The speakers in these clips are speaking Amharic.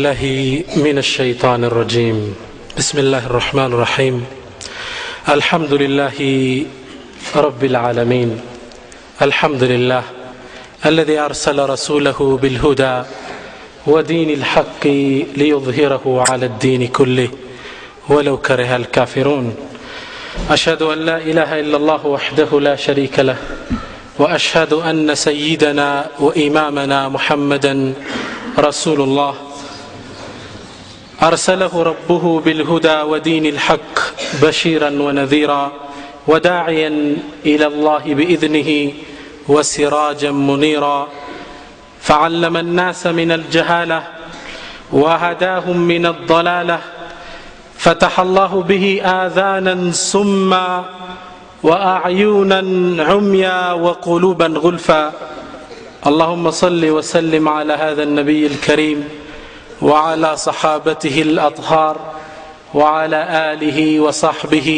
الله من الشيطان الرجيم. بسم الله الرحمن الرحيم. الحمد لله رب العالمين. الحمد لله الذي أرسل رسوله بالهدى ودين الحق ليظهره على الدين كله ولو كره الكافرون. أشهد أن لا إله إلا الله وحده لا شريك له، وأشهد أن سيدنا وإمامنا محمدا رسول الله، أرسله ربه بالهدى ودين الحق بشيرا ونذيرا وداعيا إلى الله بإذنه وسراجا منيرا، فعلم الناس من الجهالة وهداهم من الضلالة، فتح الله به آذانا صما وأعينا عميا وقلوبا غلفا. اللهم صل وسلم على هذا النبي الكريم وعلى صحابته الأطهار وعلى آله وصحبه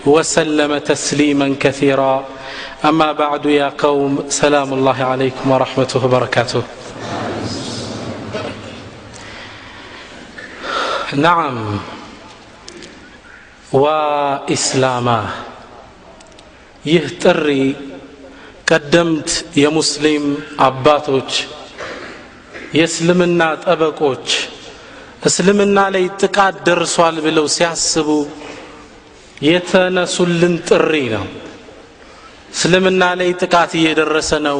وسلم تسليما كثيرا. أما بعد، يا قوم، سلام الله عليكم ورحمته وبركاته. نعم، وإسلاما ይህ ጥሪ ቀደምት የሙስሊም አባቶች፣ የእስልምና ጠበቆች እስልምና ላይ ጥቃት ደርሷል ብለው ሲያስቡ የተነሱልን ጥሪ ነው። እስልምና ላይ ጥቃት እየደረሰ ነው፣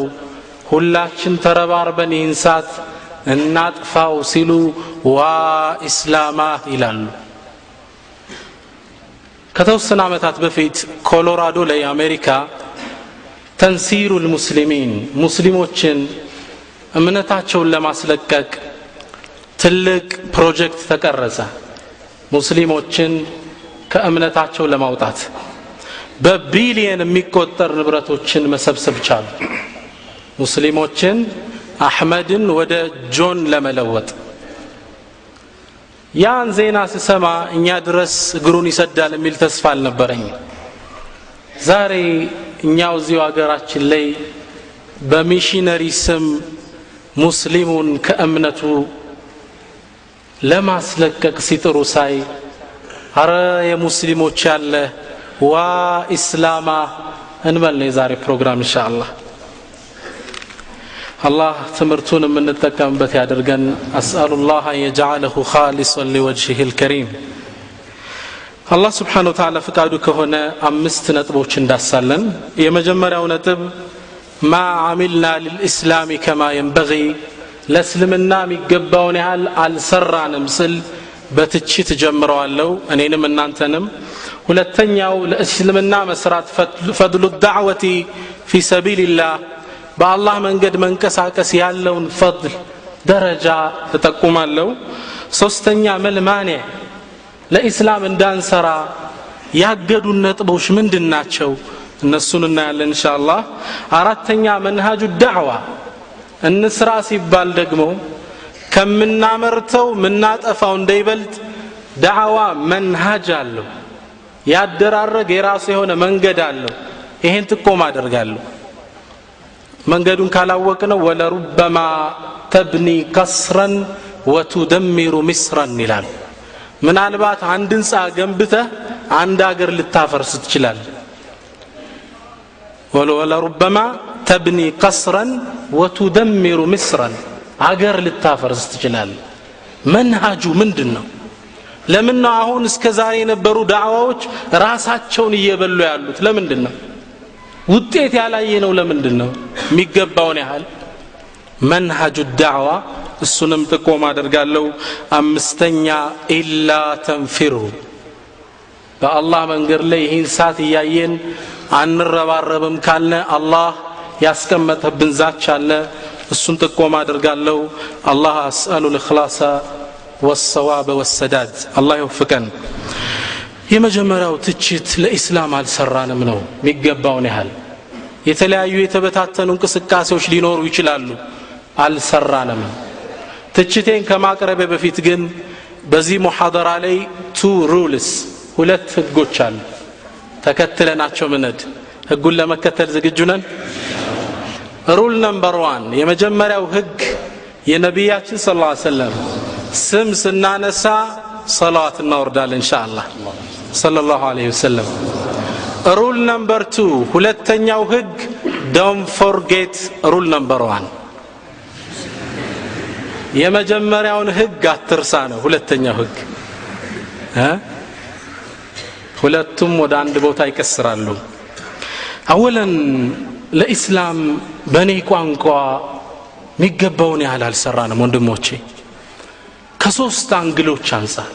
ሁላችን ተረባርበን ይህን እሳት እናጥፋው ሲሉ ዋ ኢስላማ ይላሉ። ከተወሰነ ዓመታት በፊት ኮሎራዶ ላይ አሜሪካ ተንሲሩ المسلمين ሙስሊሞችን እምነታቸውን ለማስለቀቅ ትልቅ ፕሮጀክት ተቀረጸ። ሙስሊሞችን ከእምነታቸው ለማውጣት በቢሊየን የሚቆጠር ንብረቶችን መሰብሰብ ቻሉ። ሙስሊሞችን አህመድን ወደ ጆን ለመለወጥ። ያን ዜና ስሰማ እኛ ድረስ እግሩን ይሰዳል የሚል ተስፋ አልነበረኝ። ዛሬ እኛው እዚሁ ሀገራችን ላይ በሚሽነሪ ስም ሙስሊሙን ከእምነቱ ለማስለቀቅ ሲጥሩ ሳይ አረ የሙስሊሞች ያለ ዋ ኢስላማ እንበል ነው የዛሬ ፕሮግራም ኢንሻአላህ። አላህ ትምህርቱን የምንጠቀምበት ያደርገን። አስአሉላህ አን የጀዐለሁ ኻሊሰን ሊወጅሂ الكريم። አላህ Subhanahu Wa Ta'ala ፍቃዱ ከሆነ አምስት ነጥቦች እንዳሳለን። የመጀመሪያው ነጥብ ማ አሚልና للإسلام كما ينبغي፣ ለእስልምና የሚገባውን ያህል አልሰራንም ስል በትችት ጀምረዋለሁ እኔንም እናንተንም። ሁለተኛው ለእስልምና መስራት ፈድሉ الدعوة في سبيل الله፣ በአላህ መንገድ መንቀሳቀስ ያለውን ፈድል ደረጃ ተጠቁማለሁ። ሶስተኛ መልማኔ ለኢስላም እንዳንሰራ ያገዱን ነጥቦች ምንድናቸው? እነሱን እናያለን ኢንሻአላህ። አራተኛ መንሃጁ ዳዕዋ፣ እንስራ ሲባል ደግሞ ከምናመርተው ምናጠፋው እንዳይበልጥ ዳዕዋ መንሃጅ አለው፣ ያደራረግ የራሱ የሆነ መንገድ አለው። ይሄን ጥቆማ አደርጋለሁ። መንገዱን ካላወቅነው ወለሩበማ ተብኒ ቀስረን ወቱደሚሩ ሚስረን ይላል። ምናልባት አንድ ህንፃ ገንብተህ አንድ ሀገር ልታፈርስ ትችላለህ። ወለሩበማ ተብኒ ቀስረን ወቱደሚሩ ሚስረን፣ አገር ልታፈርስ ትችላለህ። መንሃጁ ምንድነው? ለምን ነው አሁን እስከ ዛሬ የነበሩ ዳዕዋዎች ራሳቸውን እየበሉ ያሉት? ለምንድን ነው ውጤት ያላየነው? ለምንድን ነው የሚገባውን ያህል መንሃጁ ዳዕዋ? እሱንም ጥቆማ አደርጋለሁ። አምስተኛ ኢላ ተንፊሩ፣ በአላህ መንገድ ላይ ይህን ሰዓት እያየን አንረባረብም ካልነ አላህ ያስቀመጠብን ዛቻ አለ። እሱን ጥቆማ አደርጋለሁ። አላህ አስአሉ الإخلاص والصواب والسداد፣ አላህ ይወፍቀን። የመጀመሪያው ትችት ለኢስላም አልሰራንም ነው የሚገባውን ያህል። የተለያዩ የተበታተኑ እንቅስቃሴዎች ሊኖሩ ይችላሉ፣ አልሰራንም። ትችቴን ከማቅረቤ በፊት ግን በዚህ ሙሐደራ ላይ two rules፣ ሁለት ህጎች አሉ፣ ተከትለናቸው ምንድ ህጉን ለመከተል ዝግጁ ነን? rule number 1፣ የመጀመሪያው ህግ የነቢያችን ሰለላሁ ዐለይሂ ወሰለም ስም ስናነሳ ሰላዋት እናወርዳለን ኢንሻአላህ ሰለላሁ ዐለይሂ ወሰለም። Rule number 2 ሁለተኛው ህግ don't forget rule number 1። የመጀመሪያውን ህግ አትርሳ ነው ሁለተኛው ህግ። ሁለቱም ወደ አንድ ቦታ ይቀስራሉ። አወለን ለኢስላም በኔ ቋንቋ የሚገባውን ያህል አልሰራንም ወንድሞቼ፣ ከሶስት angle ኦች አንፃር።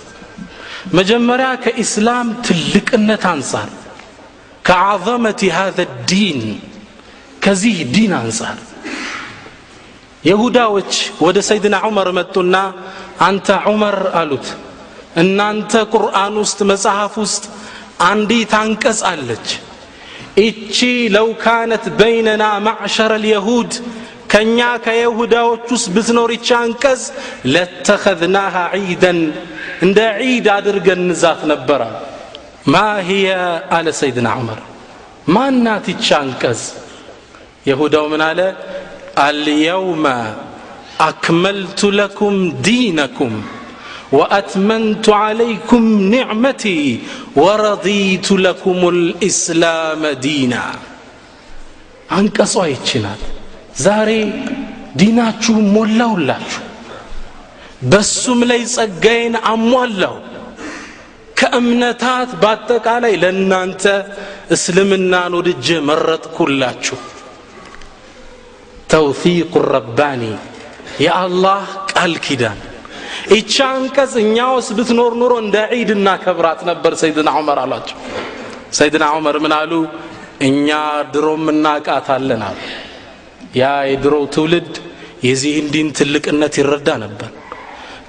መጀመሪያ ከኢስላም ትልቅነት አንፃር፣ ከ عظمة هذا الدين ከዚህ ዲን አንፃር። ይሁዳዎች ወደ ሰይድና ዑመር መጡና አንተ ዑመር አሉት፣ እናንተ ቁርአን ውስጥ መጽሐፍ ውስጥ አንዲት አንቀጽ አለች፣ እቺ لو كانت بيننا معشر اليهود ከኛ ከይሁዳዎች ውስጥ ብትኖር ይህች አንቀጽ لاتخذناها عيدا እንደ ዒድ አድርገን እንዛት ነበር። ما هي አለ ሰይድና ዑመር፣ ማናት ይህች አንቀጽ? ይሁዳው ምን አለ? اليوم أكملت لكم دينكم وأتممت عليكم نعمتي ورضيت لكم الإسلام دينا። አንቀጿ ይህች ናት። ዛሬ ዲናችሁ ሞላውላችሁ፣ በሱም ላይ ጸጋዬን አሟላው፣ ከእምነታት በአጠቃላይ ለእናንተ እስልምናን ወድጄ መረጥኩላችሁ። ተውፊቁ ረባኒ የአላህ ቃል ኪዳን። ይህች አንቀጽ እኛ ውስጥ ብትኖር ኑሮ እንደ ዒድ እናከብራት ነበር ሰይድና ዑመር አሏቸው። ሰይድና ዑመር ምን አሉ? እኛ ድሮም እናቃታለን አሉ። ያ የድሮው ትውልድ የዚህን ዲን ትልቅነት ይረዳ ነበር።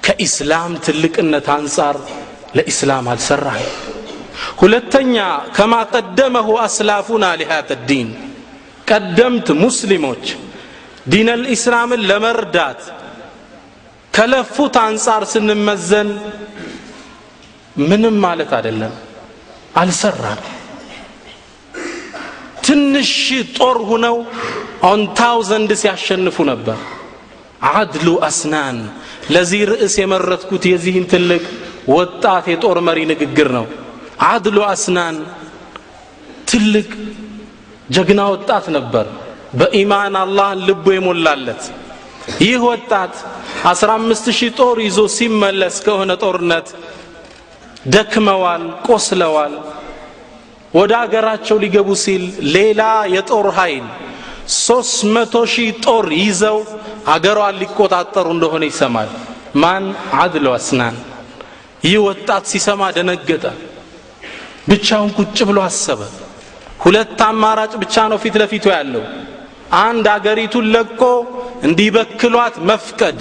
ከኢስላም ትልቅነት አንፃር ለኢስላም አልሰራም። ሁለተኛ ከማ ቀደመሁ አስላፉና ሊሃዘ ዲን፣ ቀደምት ሙስሊሞች ዲን አልኢስላምን ለመርዳት ከለፉት አንፃር ስንመዘን ምንም ማለት አይደለም፣ አልሰራም። ትንሽ ጦር ሆነው on thousand ሲያሸንፉ ነበር። عدل أسنان ለዚህ ርዕስ የመረጥኩት የዚህን ትልቅ ወጣት የጦር መሪ ንግግር ነው። عدل أسنان ትልቅ ጀግና ወጣት ነበር፣ በኢማን አላህን ልቡ የሞላለት። ይህ ወጣት 15000 ጦር ይዞ ሲመለስ ከሆነ ጦርነት ደክመዋል፣ ቆስለዋል። ወደ አገራቸው ሊገቡ ሲል ሌላ የጦር ኃይል 300,000 ጦር ይዘው አገሯን ሊቆጣጠሩ እንደሆነ ይሰማል። ማን? عدل أسنان። ይህ ወጣት ሲሰማ ደነገጠ። ብቻውን ቁጭ ብሎ አሰበ። ሁለት አማራጭ ብቻ ነው ፊት ለፊቱ ያለው። አንድ አገሪቱን ለቆ እንዲበክሏት መፍቀድ፣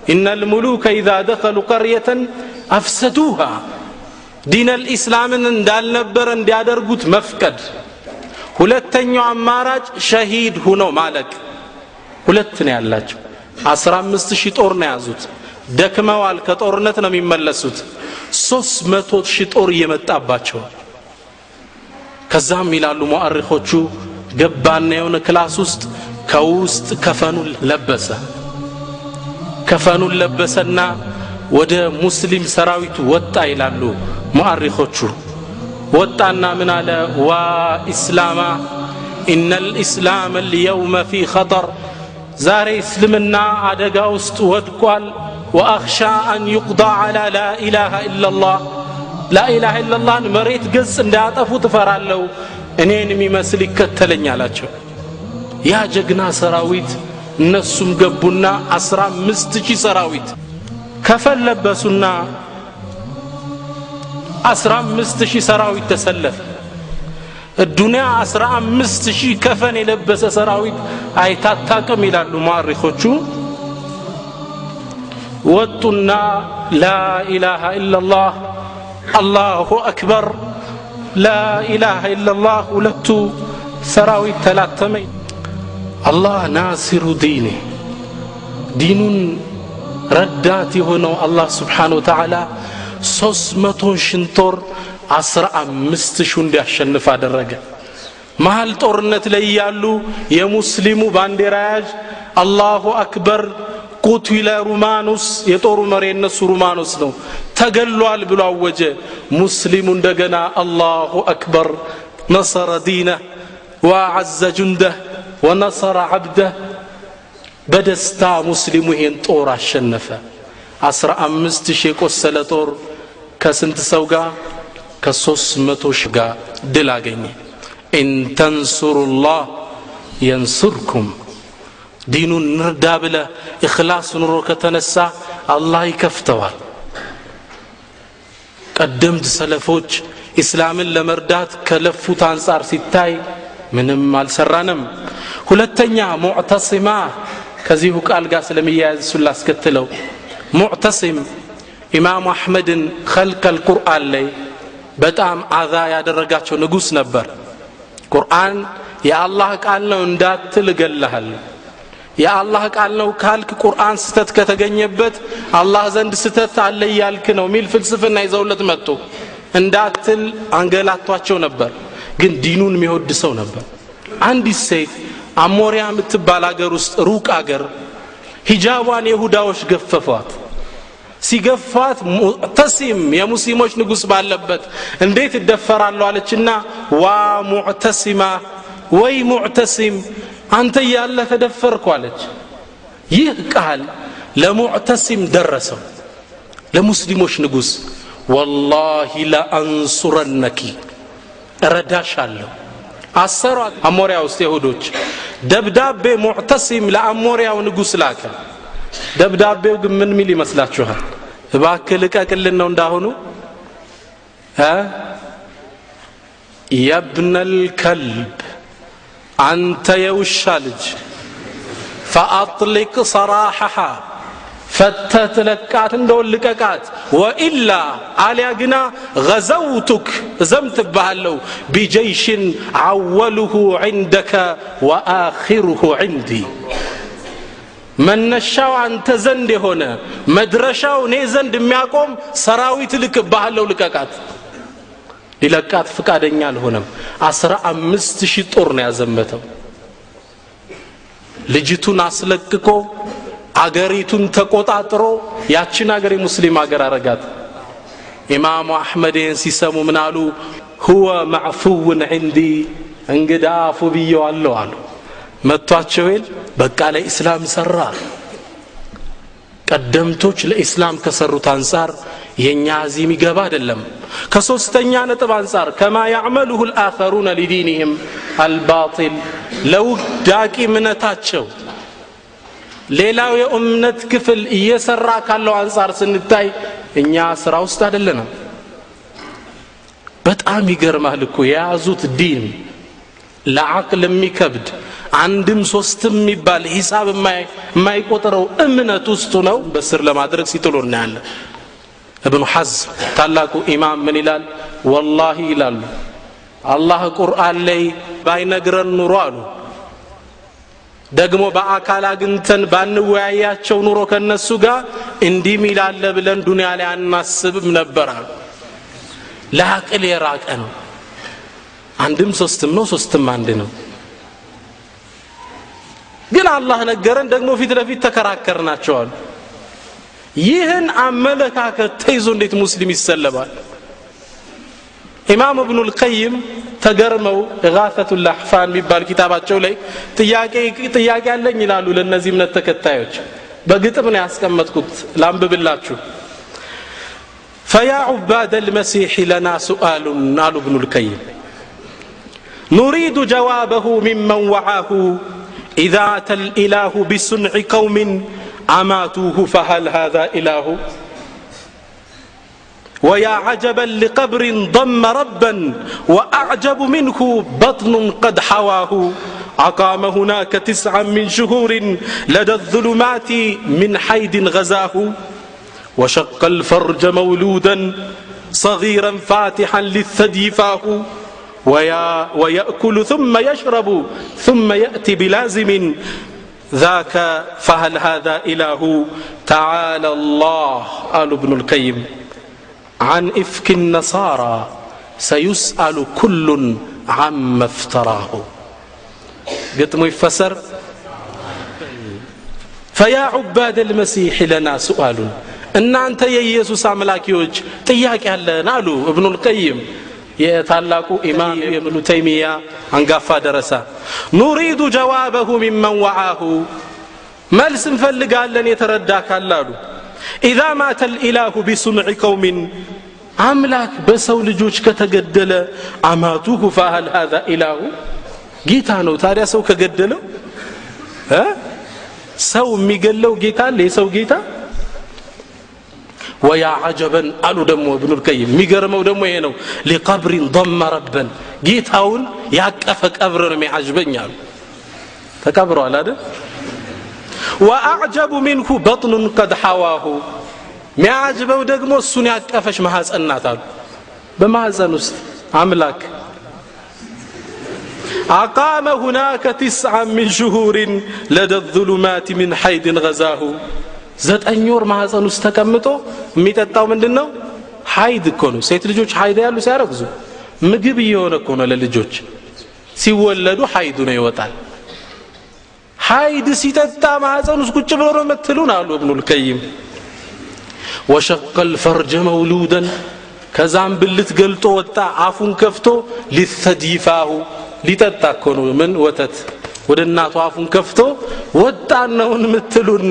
إن الملوك إذا دخلوا قرية أفسدوها፣ ዲን አልኢስላምን እንዳልነበረ እንዲያደርጉት መፍቀድ። ሁለተኛው አማራጭ ሸሂድ ሆኖ ማለቅ። ሁለት ነው ያላቸው። 15000 ጦር ነው ያዙት። ደክመዋል፣ ከጦርነት ነው የሚመለሱት። 300,000 ጦር እየመጣባቸው። ከዛም ይላሉ ሙአሪኾቹ ገባና የሆነ class ውስጥ ከውስጥ ከፈኑን ለበሰ። ከፈኑን ለበሰና ወደ ሙስሊም ሰራዊቱ ወጣ ይላሉ ሙአሪኾቹ። ወጣና ምን አለ? وا إسلاما إن الإسلام اليوم في خطر፣ ዛሬ እስልምና አደጋ ውስጥ ወድቋል። وأخشى أن يقضى على لا إله إلا الله፣ لا إله إلا الله ን መሬት ገጽ እንዳያጠፉ ትፈራለሁ፣ እኔን የሚመስል ይከተለኛል አላቸው። ያ ጀግና ሰራዊት እነሱም ገቡና 15000 ሰራዊት ከፈን ለበሱና 15000 ሰራዊት ተሰለፈ። ዱንያ 15000 ከፈን የለበሰ ሰራዊት አይታታቅም ይላሉ ሙአሪኾቹ። ወጡና ላኢላሃ ኢላላህ አላሁ አክበር ላኢላሃ ኢላላህ፣ ሁለቱ ሰራዊት ተላተመ። አላህ ናሲሩ ዲኔ፣ ዲኑን ረዳት የሆነው አላህ ስብሓነ ወተዓላ 300 ሺህ ጦር 15000 እንዲያሸንፍ አደረገ። መሃል ጦርነት ላይ ያሉ የሙስሊሙ ባንዲራ ያዥ አላሁ አክበር ቁቲለ ሩማኑስ፣ የጦሩ መሪ እነሱ ሩማኑስ ነው፣ ተገሏል ብሎ አወጀ። ሙስሊሙ እንደገና الله أكبر፣ نصر دينه وأعز جنده ونصر عبده። በደስታ ሙስሊሙ ይሄን ጦር አሸነፈ። 15,000 የቆሰለ ጦር ከስንት ሰው ጋር? ከ300,000 ጋር ድል አገኘ። إن تنصروا الله ينصركم። ዲኑን ንርዳ ብለ ኢኽላስ ኑሮ ከተነሳ አላህ ይከፍተዋል። ቀደምት ሰለፎች ኢስላምን ለመርዳት ከለፉት አንጻር ሲታይ ምንም አልሰራንም። ሁለተኛ ሙዕተሲማ፣ ከዚሁ ቃል ጋር ስለሚያያዝ እሱን ላስከትለው። ሙዕተሲም ኢማሙ አሕመድን ኸልቀል ቁርአን ላይ በጣም አዛ ያደረጋቸው ንጉስ ነበር። ቁርአን የአላህ ቃል ነው እንዳትል እገልሃለሁ፣ የአላህ ቃል ነው ካልክ ቁርአን ስተት ከተገኘበት አላህ ዘንድ ስተት አለ እያልክ ነው ሚል ፍልስፍና ይዘውለት መጡ። እንዳትል አንገላቷቸው ነበር። ግን ዲኑን የሚወድ ሰው ነበር። አንዲት ሴት አሞሪያ የምትባል አገር ውስጥ፣ ሩቅ አገር፣ ሂጃቧን የሁዳዎች ገፈፏት። ሲገፋት ሙዕተሲም የሙስሊሞች ንጉስ ባለበት እንዴት እደፈራለሁ አለችና፣ ዋ ሙዕተሲማ፣ ወይ ሙዕተሲም፣ አንተ እያለ ተደፈርኩ አለች። ይህ ቃል ለሙዕተሲም ደረሰው፣ ለሙስሊሞች ንጉስ። والله لأنصرنك፣ እረዳሻለሁ። አሰሯት አሞሪያ ውስጥ የሁዶች። ደብዳቤ ሙዕተሲም ለአሞሪያው ንጉስ ላከ። ደብዳቤው ግን ምን ሚል ይመስላችኋል? እባክህ ልቀቅልን ነው እንዳሁኑ? يا ابن الكلب፣ አንተ የውሻ ልጅ፣ فأطلق سراحها፣ ፈተህ ትለቃት እንደውን ልቀቃት፣ وإلا አሊያ ግና غزوتك፣ እዘምትብሃለሁ፣ بجيش أوله عندك وآخره عندي፣ መነሻው አንተ ዘንድ የሆነ መድረሻው እኔ ዘንድ የሚያቆም ሰራዊት ልክብሃለሁ፣ ልቀቃት። ሊለቃት ፍቃደኛ አልሆነም። 15,000 ጦር ነው ያዘመተው። ልጅቱን አስለቅቆ አገሪቱን ተቆጣጥሮ ያችን አገር የሙስሊም አገር አረጋት። ኢማሙ አሕመድን ሲሰሙ ምን አሉ? هو معفو عندي፣ እንግዳ አፉ ብየዋለሁ አሉ። መጥቷቸው ይል በቃ ለኢስላም ሰራ። ቀደምቶች ለኢስላም ከሰሩት አንጻር የኛ እዚህ የሚገባ አይደለም። ከሶስተኛ ነጥብ አንጻር كما يعمله الآخرون لدينهم الباطل፣ ለውዳቂ እምነታቸው ሌላው የእምነት ክፍል እየሰራ ካለው አንጻር ስንታይ እኛ ስራ ውስጥ አይደለንም። በጣም ይገርማል እኮ የያዙት ዲን ለዓቅል የሚከብድ፣ አንድም ሶስትም የሚባል ሂሳብ የማይቆጥረው እምነት ውስጡ ነው በስር ለማድረግ ሲጥሉ እናያለን። እብኑ ሐዝም ታላቁ ኢማም ምን ይላል? والله ይላሉ፣ አላህ ቁርአን ላይ ባይነግረን ኑሮ አሉ፣ ደግሞ በአካል አግኝተን ባንወያያቸው ኑሮ ከነሱ ጋር እንዲህ ሚላለ ብለን ዱንያ ላይ አናስብም ነበር አሉ። ለአቅል የራቀ ነው። አንድም ሶስትም ነው፣ ሶስትም አንድ ነው። ግን አላህ ነገረን፣ ደግሞ ፊት ለፊት ተከራከርናቸው አሉ። ይህን አመለካከት ተይዞ እንዴት ሙስሊም ይሰለባል? ኢማም እብኑል ቀይም ተገርመው ኢጋሰቱል አሕፋን የሚባል ኪታባቸው ላይ ጥያቄ ጥያቄ አለኝ ይላሉ ለእነዚህ እምነት ተከታዮች። በግጥም ነው ያስቀመጥኩት፣ ላንብብላችሁ። فيا عباد المسيح لنا سؤال አሉ እብኑል ቀይም፣ نريد جوابه ممن وعاه، إذا أتى الإله بصنع قوم أماتوه فهل هذا إله؟ ويا عجبا لقبر ضم ربا وأعجب منه بطن قد حواه، أقام هناك 9 من شهور لدى الظلمات من حيد غزاه، وشق الفرج مولودا صغيرا فاتحا للثدي فاه، ويأكل ثم يشرب ثم يأتي بلازم ذاك فهل هذا إله؟ تعالى الله قال ابن القيم عن إفك النصارى سيسأل كل عما افتراه። ግጥሙ ይፈሰር። فيا عباد المسيح لنا سؤال እናንተ የኢየሱስ አምላኪዎች ጥያቄ አለን አሉ ኢብኑ القيم የታላቁ ኢማም ኢብኑ ተይሚያ አንጋፋ ደረሳ። نريد جوابه ممن وعاه መልስ እንፈልጋለን የተረዳ ካላሉ። اذا مات الاله بصنع قوم አምላክ በሰው ልጆች ከተገደለ አማቱሁ فهل هذا اله ጌታ ነው ታዲያ ሰው ከገደለው ሰው የሚገለው ጌታ አለ የሰው ጌታ? ويا عجبا አሉ ደግሞ ኢብኑ القيم የሚገርመው ደግሞ ይሄ ነው። لقبر ضم ربا ጌታውን ያቀፈ ቀብር ነው የሚያጅበኝ አሉ። ተቀብሯል አይደል? واعجب منه بطن قد حواه የሚያጅበው ደግሞ እሱን ያቀፈሽ ማህፀን ናት አሉ። በማህፀን ውስጥ አምላክ أقام هناك 9 من شهور لدى الظلمات من حيد غزاه 9 ወር ማህፀን ውስጥ ተቀምጦ የሚጠጣው ምንድነው? ሐይድ እኮ ነው። ሴት ልጆች ሐይድ ያሉ ሲያረግዙ ምግብ እየሆነ እኮ ነው ለልጆች ሲወለዱ ሐይዱ ነው ይወጣል። ሐይድ ሲጠጣ ማህፀን ውስጥ ቁጭ ብሎ ነው የምትሉን አሉ ኢብኑ القيم። وشق الفرج مولودا ከዛም ብልት ገልጦ ወጣ አፉን ከፍቶ ሊተዲፋሁ ሊጠጣ እኮ ነው ምን ወተት ወደ እናቱ አፉን ከፍቶ ወጣ ነውን ምትሉን።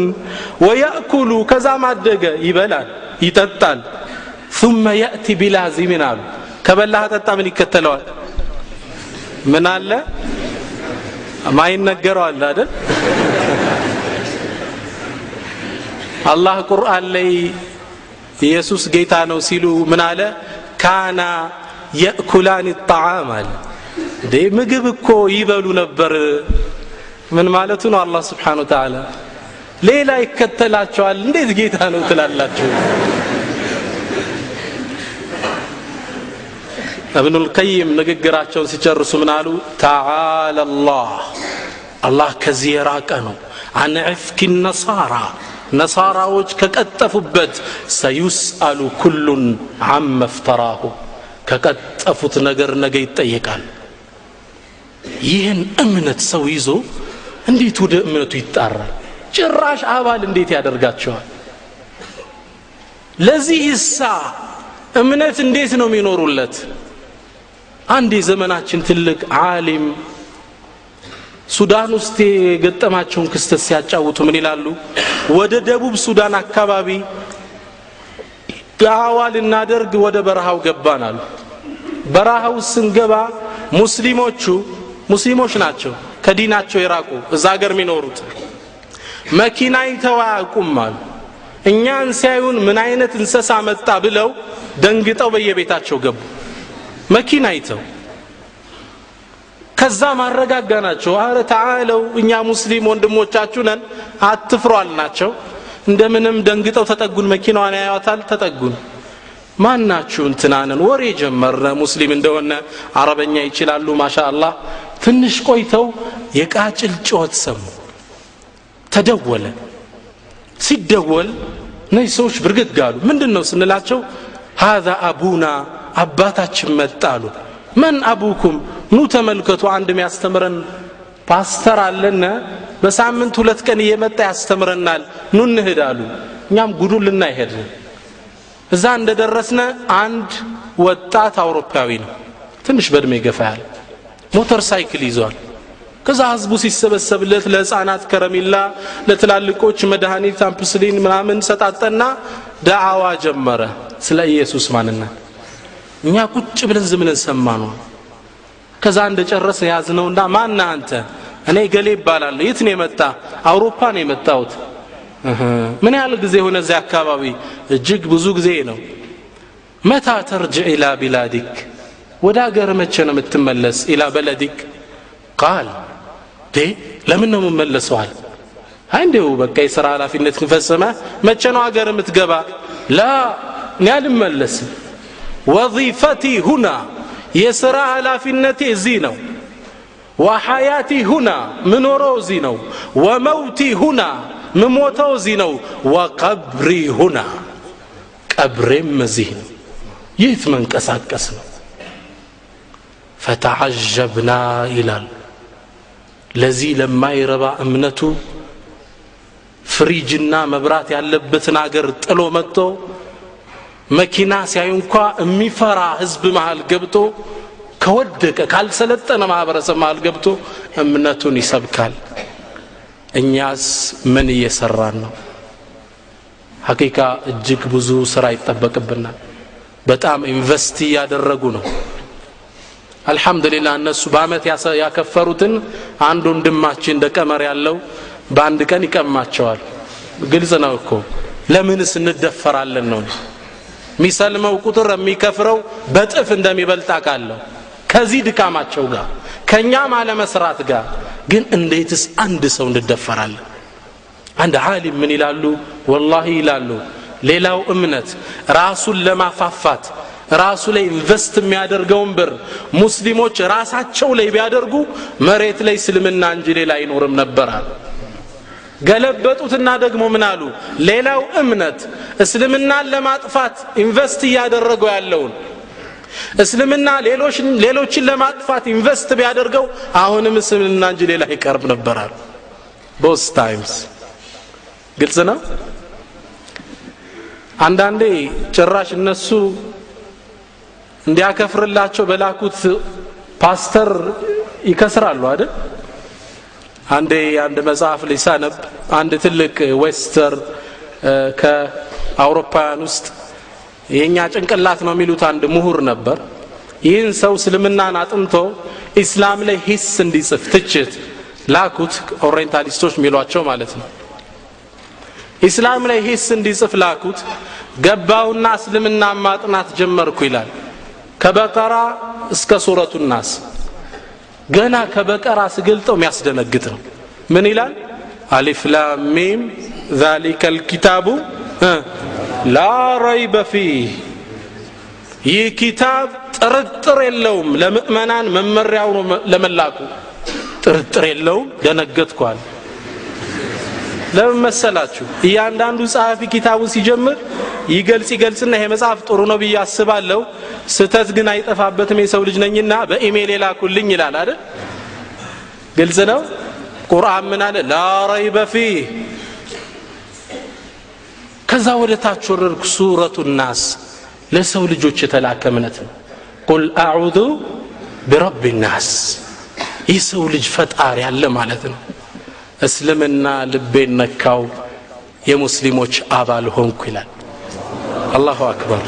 ወያኩሉ ከዛም አደገ ይበላል ይጠጣል። ثم ياتي بلازم አሉ ከበላ ጠጣ ምን ይከተለዋል? ምን አለ ማይነገረው አለ አይደል? አላህ ቁርአን ላይ ኢየሱስ ጌታ ነው ሲሉ ምን አለ? ካና ياكلان الطعام አለ። እንዴ ምግብ እኮ ይበሉ ነበር። ምን ማለቱ ነው? አላህ Subhanahu Wa Ta'ala ሌላ ይከተላቸዋል እንዴት ጌታ ነው ትላላችሁ? ኢብኑ القيم ንግግራቸውን ሲጨርሱ ምን አሉ? تعالى الله አላህ ከዚህ የራቀ ነው። عن عفك النصارى ነሳራዎች ከቀጠፉበት سيسأل كل عما افتراه ከቀጠፉት ነገር ነገ ይጠየቃል። ይህን እምነት ሰው ይዞ እንዴት ወደ እምነቱ ይጣራል? ጭራሽ አባል እንዴት ያደርጋቸዋል? ለዚህ እሳ እምነት እንዴት ነው የሚኖሩለት? አንድ የዘመናችን ትልቅ ዓሊም ሱዳን ውስጥ የገጠማቸውን ክስተት ሲያጫውቱ ምን ይላሉ? ወደ ደቡብ ሱዳን አካባቢ ዳዕዋ ልናደርግ ወደ በረሃው ገባን አሉ። በረሃው ስንገባ ሙስሊሞች ናቸው ከዲናቸው የራቁ እዛ ሀገር የሚኖሩት መኪና ይተዋቁም አሉ። እኛን ሲያዩን ምን አይነት እንስሳ መጣ ብለው ደንግጠው በየቤታቸው ገቡ። መኪና ይተው ከዛ ማረጋጋናቸው። አረ ተዓለው እኛ ሙስሊም ወንድሞቻችሁ ነን አትፍሩ አልናቸው። እንደምንም ደንግጠው ተጠጉን። መኪናዋን ያዩታል ተጠጉን። ማናችሁ እንትናነን ወሬ ጀመርነ። ሙስሊም እንደሆነ አረበኛ ይችላሉ ማሻአላህ። ትንሽ ቆይተው የቃጭል ጮት ሰሙ። ተደወለ። ሲደወል እነዚህ ሰዎች ብርግግ አሉ። ምንድነው ስንላቸው هذا ابونا አባታችን መጣሉ። من ابوكم ኑ ተመልከቱ አንድ የሚያስተምረን ፓስተር አለና በሳምንት 2 ቀን እየመጣ ያስተምረናል ኑ እንሂድ አሉ። እኛም ጉዱን ልናይ ሄድን። እዛ እንደደረስነ አንድ ወጣት አውሮፓዊ ነው ትንሽ በእድሜ ገፋ ያለ ሞተር ሳይክል ይዟል። ከዛ ህዝቡ ሲሰበሰብለት ለህፃናት ከረሜላ ለትላልቆች መድኃኒት አምፕስሊን ምናምን ሰጣጠና ዳዕዋ ጀመረ ስለ ኢየሱስ ማንነት። እኛ ቁጭ ብለን ዝም ብለን ሰማነው። ከዛ እንደጨረሰ ያዝነውና ማን አንተ? እኔ ገሌ እባላለሁ። የት ነው የመጣ? አውሮፓ ነው የመጣሁት። ምን ያህል ጊዜ ሆነ እዚያ አካባቢ? እጅግ ብዙ ጊዜ ነው። መታ ተርጅዕ ኢላ ቢላዲክ ወደ ሀገር መቼ ነው የምትመለስ? ኢላ በለዲክ ቃል ለምን ነው የምመለሰው አለ። አይ እንደው በቃ የሥራ ኃላፊነት ፈጽመ መቼ ነው ሀገር የምትገባ? ላ እኔ አልመለስም። ወዚፈቲ ሁና የሥራ ኃላፊነቴ እዚህ ነው። ወሐያቲ ሁና ምኖረው እዚህ ነው። ወመውቲ ሁና ምሞተው እዚህ ነው። ወቀብሪ ሁና ቀብሬም እዚህ ነው። የት መንቀሳቀስ ነው? ፈተዓጀብና ይላል። ለዚህ ለማይረባ እምነቱ ፍሪጅና መብራት ያለበትን አገር ጥሎ መጥቶ መኪና ሲያዩ እንኳ የሚፈራ ህዝብ መሃል ገብቶ ከወደቀ ካልሰለጠነ ማህበረሰብ መሃል ገብቶ እምነቱን ይሰብካል። እኛስ ምን እየሰራን ነው? ሐቂቃ እጅግ ብዙ ስራ ይጠበቅብናል። በጣም invest እያደረጉ ነው። አልহামዱሊላህ እነሱ በአመት ያከፈሩትን አንድ ወንድማችን እንደ ቀመር ያለው በአንድ ቀን ይቀማቸዋል። ግልጽ ነው እኮ። ለምንስ እንደፈራለን ነው? ሚሰልመው ቁጥር የሚከፍረው በጥፍ እንደሚበልጥ አውቃለሁ። ከዚህ ድካማቸው ጋር ከኛም አለመስራት ጋር ግን እንዴትስ አንድ ሰው እንደደፈራለን? አንድ ዓሊም ምን ይላሉ? ወላሂ ይላሉ ሌላው እምነት ራሱን ለማፋፋት ራሱ ላይ invest የሚያደርገውን ብር ሙስሊሞች ራሳቸው ላይ ቢያደርጉ መሬት ላይ እስልምና እንጂ ሌላ አይኖርም ነበር አሉ። ገለበጡትና ደግሞ ምን አሉ? ሌላው እምነት እስልምናን ለማጥፋት invest እያደረገው ያለውን እስልምና ሌሎችን ለማጥፋት invest ቢያደርገው አሁንም እስልምና እንጂ ሌላ አይቀርብ ነበር አሉ። Both times ግልጽ ነው። አንዳንዴ ጭራሽ እነሱ እንዲያከፍርላቸው በላኩት ፓስተር ይከስራሉ አይደል? አንዴ አንድ መጽሐፍ ላይ ሳነብ አንድ ትልቅ western ከአውሮፓውያን ውስጥ የኛ ጭንቅላት ነው የሚሉት አንድ ምሁር ነበር። ይህን ሰው እስልምናን አጥንቶ ኢስላም ላይ ሂስ እንዲጽፍ ትችት ላኩት። orientalist ኦች የሚሏቸው ማለት ነው። ኢስላም ላይ ሂስ እንዲጽፍ ላኩት። ገባውና እስልምና ማጥናት ጀመርኩ ይላል። ከበቀራ እስከ ሱረቱ ናስ። ገና ከበቀራ ስገልጠው የሚያስደነግጥ ነው። ምን ይላል? አሊፍ ላም ሚም ذلك الكتاب لا ريب فيه። ይህ ኪታብ ጥርጥር የለውም ለምእመናን መመሪያው ነው ለመላኩ ጥርጥር የለውም። ደነገጥኳል። ለምን መሰላችሁ? እያንዳንዱ ጸሐፊ ኪታቡን ሲጀምር ይገልጽና ይሄ መጽሐፍ ጥሩ ነው ብዬ አስባለሁ፣ ስህተት ግን አይጠፋበትም የሰው ልጅ ነኝና በኢሜል የላኩልኝ ይላል አይደል? ግልጽ ነው። ቁርአን ምን አለ? لا ريب فيه። ከዛ ወደ ታች ወረድኩ። ሱረቱ ናስ ለሰው ልጆች የተላከ እምነት ነው። قل أعوذ برب الناس። የሰው ልጅ ፈጣሪ አለ ማለት ነው። እስልምና ልቤን ነካው፣ የሙስሊሞች አባል ሆንኩ ይላል። አላሁ አክበር።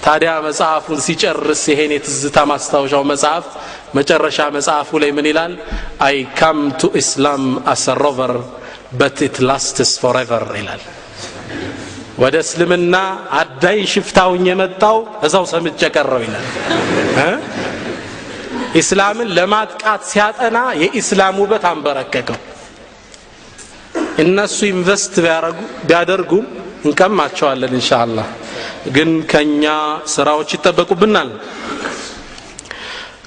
ታዲያ መጽሐፉን ሲጨርስ ይሄን የትዝታ ማስታወሻው መጽሐፍ መጨረሻ መጽሐፉ ላይ ምን ይላል? I come to Islam as a robber but it lasts forever ይላል። ወደ እስልምና አዳኝ ሽፍታውኝ የመጣው እዛው ሰምቼ ቀረው ይላል። ኢስላምን ለማጥቃት ሲያጠና የኢስላም ውበት አንበረከከው። እነሱ invest ቢያደርጉ እንቀማቸዋለን ኢንሻአላህ። ግን ከኛ ስራዎች ይጠበቁብናል።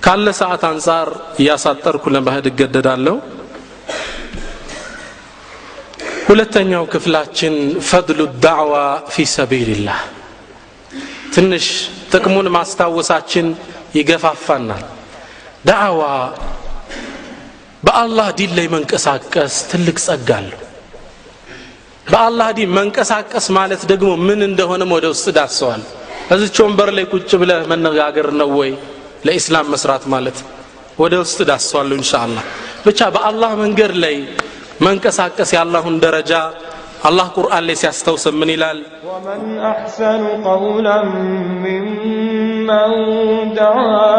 ካለ ሰዓት አንፃር እያሳጠርኩ ለመሄድ እገደዳለሁ። ሁለተኛው ክፍላችን ፈድሉ ዳዕዋ ፊ ሰቢልላህ። ትንሽ ጥቅሙን ማስታወሳችን ይገፋፋናል። ዳዕዋ በአላህ ዲን ላይ መንቀሳቀስ ትልቅ ጸጋ አለው። በአላህ ዲን መንቀሳቀስ ማለት ደግሞ ምን እንደሆነም ወደ ውስጥ ዳሰዋል። እዚች ወንበር ላይ ቁጭ ብለህ መነጋገር ነው ወይ ለኢስላም መስራት ማለት? ወደ ውስጥ ዳሰዋል ኢንሻአላህ። ብቻ በአላህ መንገድ ላይ መንቀሳቀስ ያላሁን ደረጃ አላህ ቁርአን ላይ ሲያስተውስ ምን ይላል? ومن أحسن قولا ممن دعا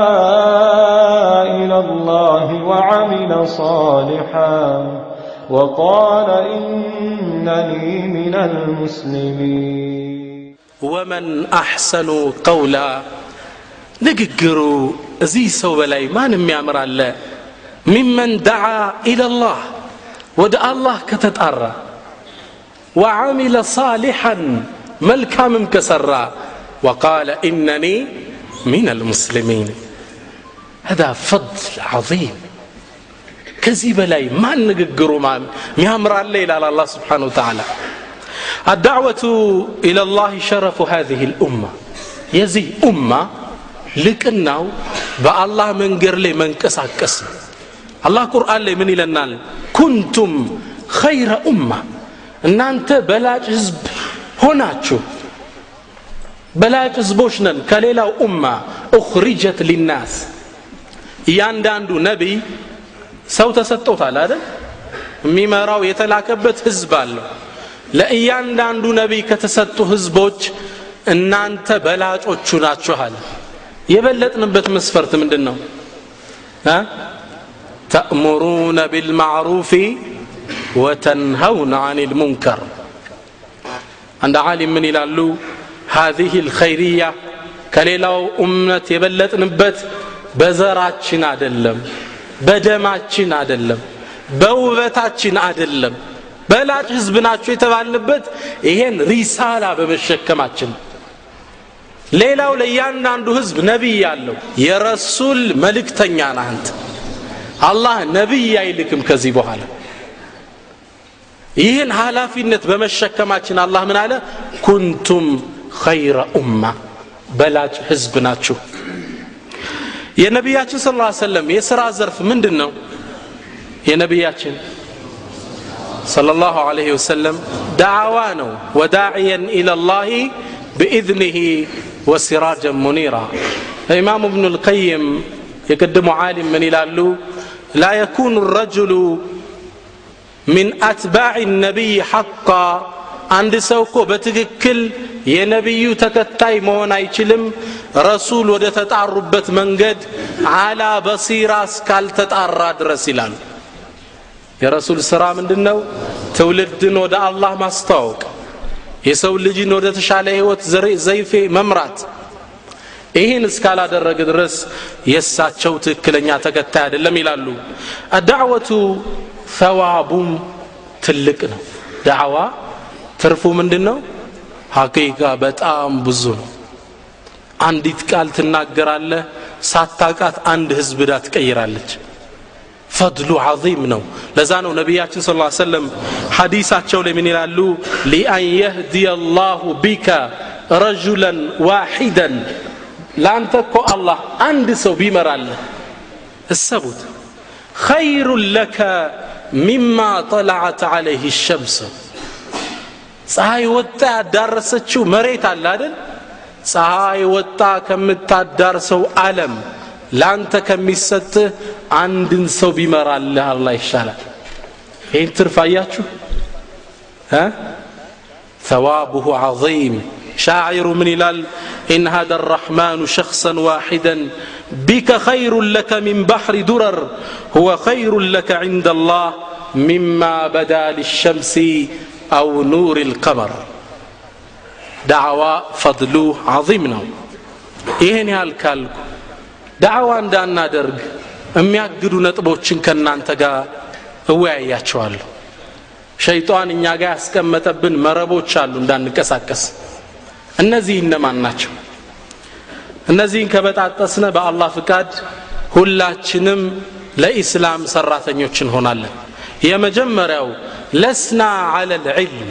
إلى الله وعمل صالحا وقال إنني من المسلمين። ومن أحسن قولا ንግግሩ እዚህ ሰው በላይ ማንም ያምራል? ممن دعا إلى الله ወደ አላህ ከተጣራ وعمل صالحا መልካምም ከሰራ وقال إنني من المسلمين። هذا فضل عظيم። ከዚህ በላይ ማን ንግግሩ የሚያምራል ይላል አላህ سبحانه وتعالى። الدعوة إلى الله شرف هذه الأمة። የዚህ ኡማ ልቅናው በአላህ መንገድ ላይ መንቀሳቀስ ነው። አላህ ቁርአን ላይ ምን ይለናል? ኩንቱም ኸይረ ኡማ፣ እናንተ በላጭ ህዝብ ሆናችሁ በላጭ ህዝቦች ነን ከሌላው ኡማ ኡኽሪጀት ሊናስ። እያንዳንዱ ነቢይ ሰው ተሰጥቶታል አይደል? የሚመራው የተላከበት ህዝብ አለው። ለእያንዳንዱ ነቢይ ከተሰጡ ህዝቦች እናንተ በላጮቹ ናችሁ አለ። የበለጥንበት መስፈርት ምንድነው? ተእሙሩነ ቢልማዕሩፍ ወተንሀውነ ዐኒል ሙንከር። አንድ ዓሊም ምን ይላሉ? هذه الخيرية ከሌላው እምነት የበለጥንበት በዘራችን አይደለም፣ በደማችን አይደለም፣ በውበታችን አይደለም፣ በላጭ ህዝብ ናችሁ የተባልንበት ይሄን ሪሳላ በመሸከማችን። ሌላው ለእያንዳንዱ ህዝብ ነብይ ያለው የረሱል መልእክተኛ ነህ አንተ። አላህ ነብይ አይልክም ከዚህ በኋላ። ይህን ኃላፊነት በመሸከማችን አላህ ምን አለ? ኩንቱም ኸይረ ኡማ፣ በላጭ ህዝብ ናችሁ። የነቢያችን ሰለላሁ ዐለይሂ ወሰለም የሥራ ዘርፍ ምንድነው? የነቢያችን ሰለላሁ ዐለይሂ ወሰለም ዳዕዋ ነው። ወዳዒየን ኢለላሂ بإذنه وسراجا منيرا። ኢማም ኢብኑ አልቀይም የቀድሞ ዓሊም ምን ይላሉ? لا يكون الرجل من أتباع النبي حقا። አንድ ሰው እኮ በትክክል የነቢዩ ተከታይ መሆን አይችልም ረሱል ወደ ተጣሩበት መንገድ አላ በሲራ እስካልተጣራ ድረስ ይላሉ። የረሱል ስራ ምንድነው? ትውልድን ወደ አላህ ማስተዋወቅ፣ የሰው ልጅን ወደ ተሻለ ህይወት ዘይፌ መምራት። ይህን እስካላደረገ ድረስ የእሳቸው ትክክለኛ ተከታይ አይደለም ይላሉ። አዳዕወቱ ሰዋቡም ትልቅ ነው። ዳዕዋ ትርፉ ምንድነው? ሐቂቃ በጣም ብዙ ነው። አንዲት ቃል ትናገራለህ፣ ሳታቃት አንድ ህዝብ ዳ ትቀይራለች። ፈድሉ ዐዚም ነው። ለዛ ነው ነቢያችን ሰለላሁ ዐለይሂ ወሰለም ሐዲሳቸው ላይ ምን ይላሉ? ሊአን የህዲየ አላሁ ቢከ ረጁለን ዋሂደን፣ ላንተ እኮ አላህ አንድ ሰው ቢመራልህ እሰቡት፣ ኸይሩን ለከ ሚማ ጠለዐት ዐለይሂ ሸምስ። ፀሐይ ወጣ ያዳረሰችው መሬት አለ አይደል? ፀሐይ ወጣ ከምታዳርሰው ዓለም ላንተ ከሚሰጥህ አንድን ሰው ቢመራልህ አላህ ይሻላል። ይሄን ትርፍ አያችሁ? ثوابه عظيم። شاعر من ይላል? إن هذا الرحمن شخصا واحدا بك خير لك من بحر درر هو خير لك عند الله مما بدا للشمس أو نور القمر። دعوة فضله عظيم ነው። ይሄን ያህል ካልኩ ዳዕዋ እንዳናደርግ የሚያግዱ ነጥቦችን ከናንተ ጋር እወያያቸዋለሁ። ሸይጣን እኛ ጋር ያስቀመጠብን መረቦች አሉ እንዳንቀሳቀስ። እነዚህ እነማን ናቸው? እነዚህን ከበጣጠስነ በአላህ ፍቃድ ሁላችንም ለኢስላም ሰራተኞች እንሆናለን። የመጀመሪያው ለስና على العلم።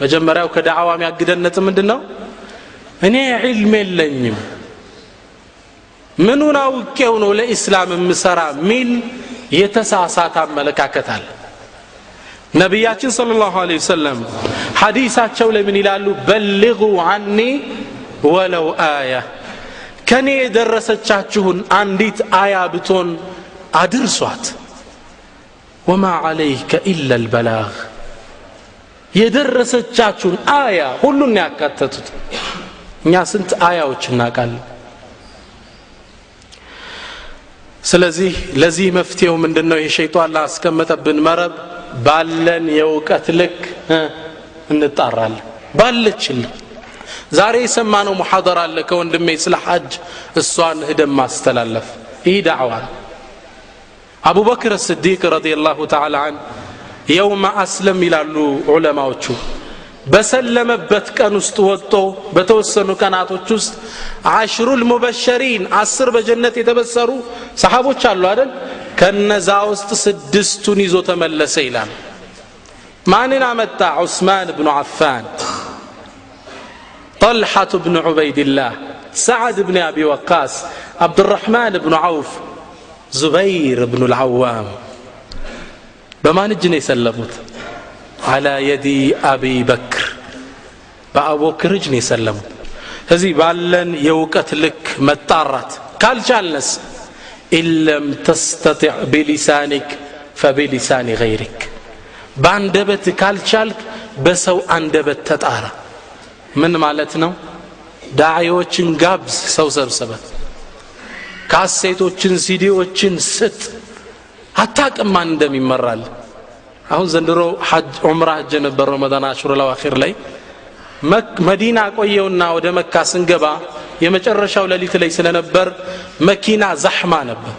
መጀመሪያው ከዳዕዋ የሚያግደን ነጥብ ምንድነው? እኔ ዒልም የለኝም፣ ምኑን አውቄው ነው ለኢስላም የምሰራ ሚል የተሳሳተ አመለካከት አለ። ነቢያችን ሰለላሁ ዐለይሂ ወሰለም ሐዲሳቸው ላይ ምን ይላሉ? በልጉ ዐኒ ወለው አያ፣ ከኔ የደረሰቻችሁን አንዲት አያ ብትሆን አድርሷት። ወማ ዐለይከ ኢላ አልበላግ፣ የደረሰቻችሁን አያ ሁሉን ያካተቱት። እኛ ስንት አያዎች እናውቃለን? ስለዚህ ለዚህ መፍትሄው ምንድነው? ይሄ ሸይጣን ላስቀመጠብን መረብ ባለን የእውቀት ልክ እንጣራለን። ባለችን ዛሬ የሰማነው ሙሐደራ አለ ከወንድሜ ስለ ሐጅ፣ እሷን ሄደን ማስተላለፍ፣ ይህ ዳዕዋ ነው። አቡበክር ስዲቅ ረዲየላሁ ተዓላ ዐን የውመ አስለም ይላሉ ዑለማዎቹ፣ በሰለመበት ቀን ውስጥ ወጥቶ በተወሰኑ ቀናቶች ውስጥ አሽሩል ሙበሸሪን 10 በጀነት የተበሰሩ ሰሃቦች አሉ አይደል? ከነዛ ውስጥ 6ቱን ይዞ ተመለሰ ይላል። ማንን አመጣ? ዑስማን ብኑ አፋን፣ طلحة بن عبيد الله، سعد بن أبي وقاص، عبد الرحمن بن عوف، زبير بن العوام። በማን እጅ ነው የሰለሙት? على يد أبي بكر በአቡበክር እጅ ነው የሰለሙት። ስለዚህ ባለን የእውቀት ልክ መጣራት ካልቻልንስ إن لم تستطع بلسانك فبلسان غيرك በአንደበት ካልቻልክ በሰው አንደበት ተጣራ። ምን ማለት ነው? ዳዒዎችን ጋብዝ፣ ሰው ሰብስበ ካሴቶችን ሲዲዎችን ስጥ። አታውቅም ማን እንደሚመራል። አሁን ዘንድሮ ሐጅ ዑምራ ሄጄ ነበር ረመዳን አሽሩል አዋኺር ላይ መዲና ቆየውና ወደ መካ ስንገባ የመጨረሻው ሌሊት ላይ ስለነበር መኪና ዛህማ ነበር።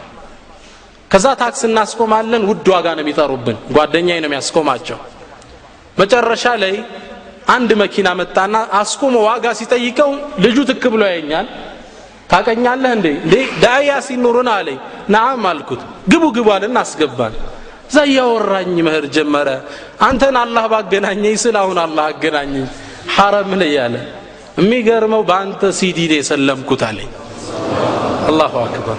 ከዛ ታክሲ እናስቆማለን፣ ውድ ዋጋ ነው የሚጠሩብን። ጓደኛዬ ነው የሚያስቆማቸው። መጨረሻ ላይ አንድ መኪና መጣና አስቆሞ ዋጋ ሲጠይቀው ልጁ ትክ ብሎ ያየኛል። ታቀኛለህ እንዴ? እንዴ ዳያ ሲኖሩና አለኝ። ነዓም አልኩት። ግቡ ግቡ አለና አስገባን። እዛ እያወራኝ መሄድ ጀመረ። አንተን አላህ ባገናኘኝ ስል አሁን አላህ አገናኘኝ ሐረም ላይ ያለ። የሚገርመው በአንተ ሲዲ ነው የሰለምኩት አለኝ። الله أكبر።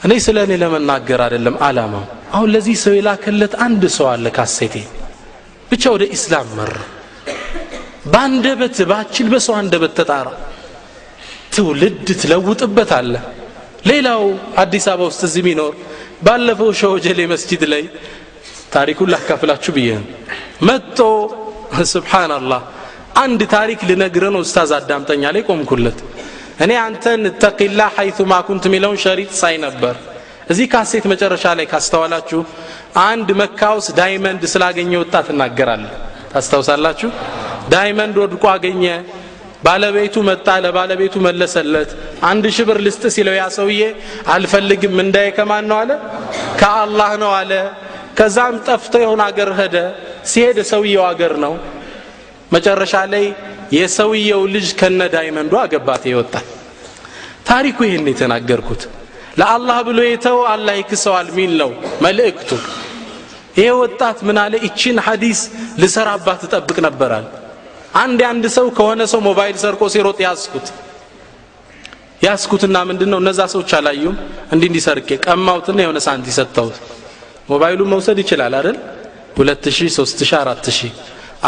እኔ ስለ እኔ ለመናገር አይደለም አላማው። አሁን ለዚህ ሰው የላከለት አንድ ሰው አለ ካሴቴ ብቻ ወደ ኢስላም መራ። በአንደበት ባችል በሰው አንደበት ተጣራ፣ ትውልድ ትለውጥበታለህ። ሌላው አዲስ አበባ ውስጥ እዚህ የሚኖር ባለፈው ሸወጀሌ መስጂድ ላይ ታሪኩን ላካፍላችሁ ብዬ ነው መጥቶ سبحان الله አንድ ታሪክ ልነግርህ ነው ኡስታዝ አዳምጠኛ ላይ ቆምኩለት። እኔ አንተን اتق الله حيثما كنت የሚለውን ሸሪጥ ሳይ ነበር። እዚህ ካሴት መጨረሻ ላይ ካስተዋላችሁ አንድ መካ ውስጥ diamond ስላገኘ ወጣት እናገራለሁ። ታስታውሳላችሁ? diamond ወድቆ አገኘ። ባለቤቱ መጣ፣ ለባለቤቱ መለሰለት። 1000 ብር ልስጥ ሲለው ያ ሰውዬ አልፈልግም፣ ምንዳዬ ከማን ነው አለ? ከአላህ ነው አለ። ከዛም ጠፍቶ የሆነ አገር ሄደ። ሲሄድ ሰውየው አገር ነው። መጨረሻ ላይ የሰውየው ልጅ ከነ diamond ኡ አገባት ይወጣል። ታሪኩ ይሄን የተናገርኩት ለአላህ ብሎ የተው አላህ ይክሰዋል ሚል ነው መልእክቱ። ይሄ ወጣት ምን አለ? እቺን ሐዲስ ልሰራባት እጠብቅ ነበራል። አንድ ሰው ከሆነ ሰው ሞባይል ሰርቆ ሲሮጥ ያስኩትና ምንድነው እነዛ ሰዎች አላዩም። እንዲህ ሰርቄ ቀማውትና የሆነ ሳንቲ ሰጠሁት። ሞባይሉን መውሰድ ይችላል አይደል? 2000 3000 4000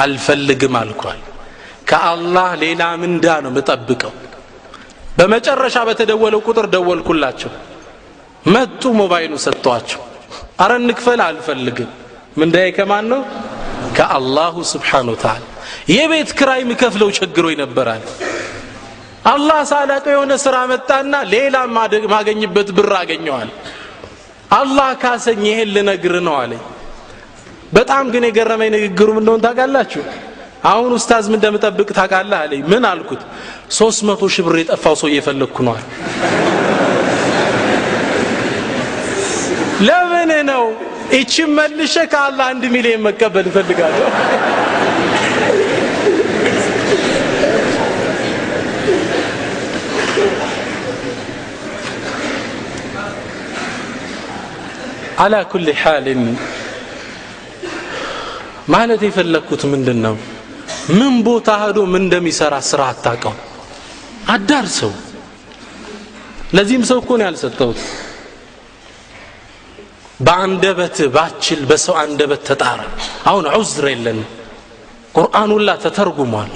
አልፈልግም አልኳል። ከአላህ ሌላ ምንዳ ነው የምጠብቀው። በመጨረሻ በተደወለው ቁጥር ደወልኩላቸው። መጡ፣ ሞባይሉን ሰጠኋቸው። አረ እንክፈል፣ አልፈልግም። ምንዳዬ ከማን ነው? ከአላሁ سبحانه وتعالى። የቤት ክራይ ምከፍለው ቸግሮኝ ነበራል። አላህ ሳላቀው የሆነ ስራ መጣና ሌላ ማገኝበት ብር አገኘዋል። አላህ ካሰኝ ይሄን ልነግር ነው አለኝ። በጣም ግን የገረመኝ ንግግሩ ምን እንደሆነ ታውቃላችሁ? አሁን ኡስታዝ ምን እንደምጠብቅ ታውቃለህ አለኝ። ምን አልኩት? 300 ሺህ ብር የጠፋው ሰው እየፈለኩ ነው አለ። ለምን ነው እቺ መልሼ ከአላህ 1 ሚሊዮን መቀበል እፈልጋለሁ። على كل حال ማለት የፈለኩት ምንድነው? ምን ቦታ ሄዶ ምን እንደሚሰራ ስራ አታውቀው፣ አዳርሰው። ለዚህም ሰው እኮ ነው ያልሰጠሁት። በአንደበት ባችል በሰው አንደበት ተጣራ። አሁን ዑዝር የለን፣ ቁርአኑ ሁላ ተተርጉሟል።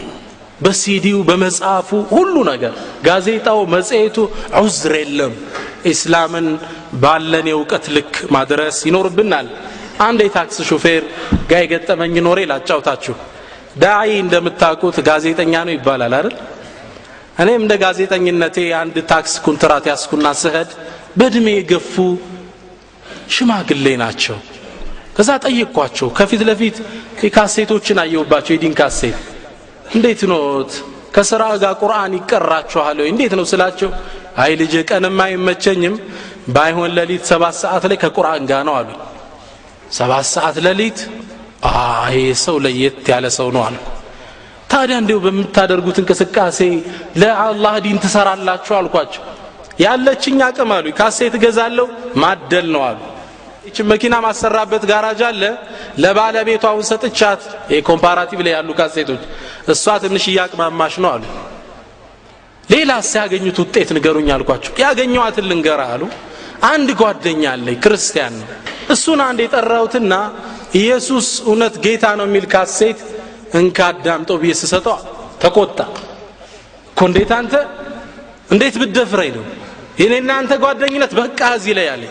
በሲዲው በመጽሐፉ ሁሉ ነገር ጋዜጣው መጽሔቱ ዑዝር የለም። ኢስላምን ባለን የእውቀት ልክ ማድረስ ይኖርብናል። አንድ የታክሲ ሹፌር ጋር የገጠመኝ ኖሬ ላጫውታችሁ። ዳዒ እንደምታውቁት ጋዜጠኛ ነው ይባላል አይደል? እኔም እንደ ጋዜጠኝነቴ አንድ ታክሲ ኩንትራት ያስኩና ስሄድ በእድሜ የገፉ ሽማግሌ ናቸው። ከዛ ጠየቅኳቸው። ከፊት ለፊት ካሴቶችን አየሁባቸው፣ የዲን ካሴት። እንዴት ኖት ከስራ ጋር ቁርአን ይቀራችኋል ወይ እንዴት ነው ስላቸው፣ አይ ልጄ ቀንም አይመቸኝም፣ ባይሆን ሌሊት 7 ሰዓት ላይ ከቁርአን ጋር ነው አሉ። 7 ሰዓት ሌሊት? አይ ሰው ለየት ያለ ሰው ነው አልኩ። ታዲያ እንዴው በምታደርጉት እንቅስቃሴ ለአላህ ዲን ትሰራላችሁ አልኳቸው። ያለችኝ አቅም አሉ ካሴት እገዛለሁ ማደል ነው አሉ። እቺ መኪና ማሰራበት ጋራጅ አለ፣ ለባለቤቷ አሁን ሰጥቻት፣ የ comparative ላይ ያሉ ካሴቶች እሷ ትንሽ እያቅማማሽ ነው አሉ። ሌላ ሲያገኙት ውጤት ንገሩኝ አልኳቸው። ያገኘዋትን ልንገራ አሉ። አንድ ጓደኛ አለኝ ክርስቲያን ነው። እሱን አንድ የጠራሁትና ኢየሱስ እውነት ጌታ ነው የሚል ካሴት እንካ አዳምጠው ብዬ ስሰጠው ተቆጣ። እኮ እንዴት አንተ እንዴት ብትደፍረኝ ነው የኔና አንተ ጓደኝነት በቃ እዚህ ላይ ያለ።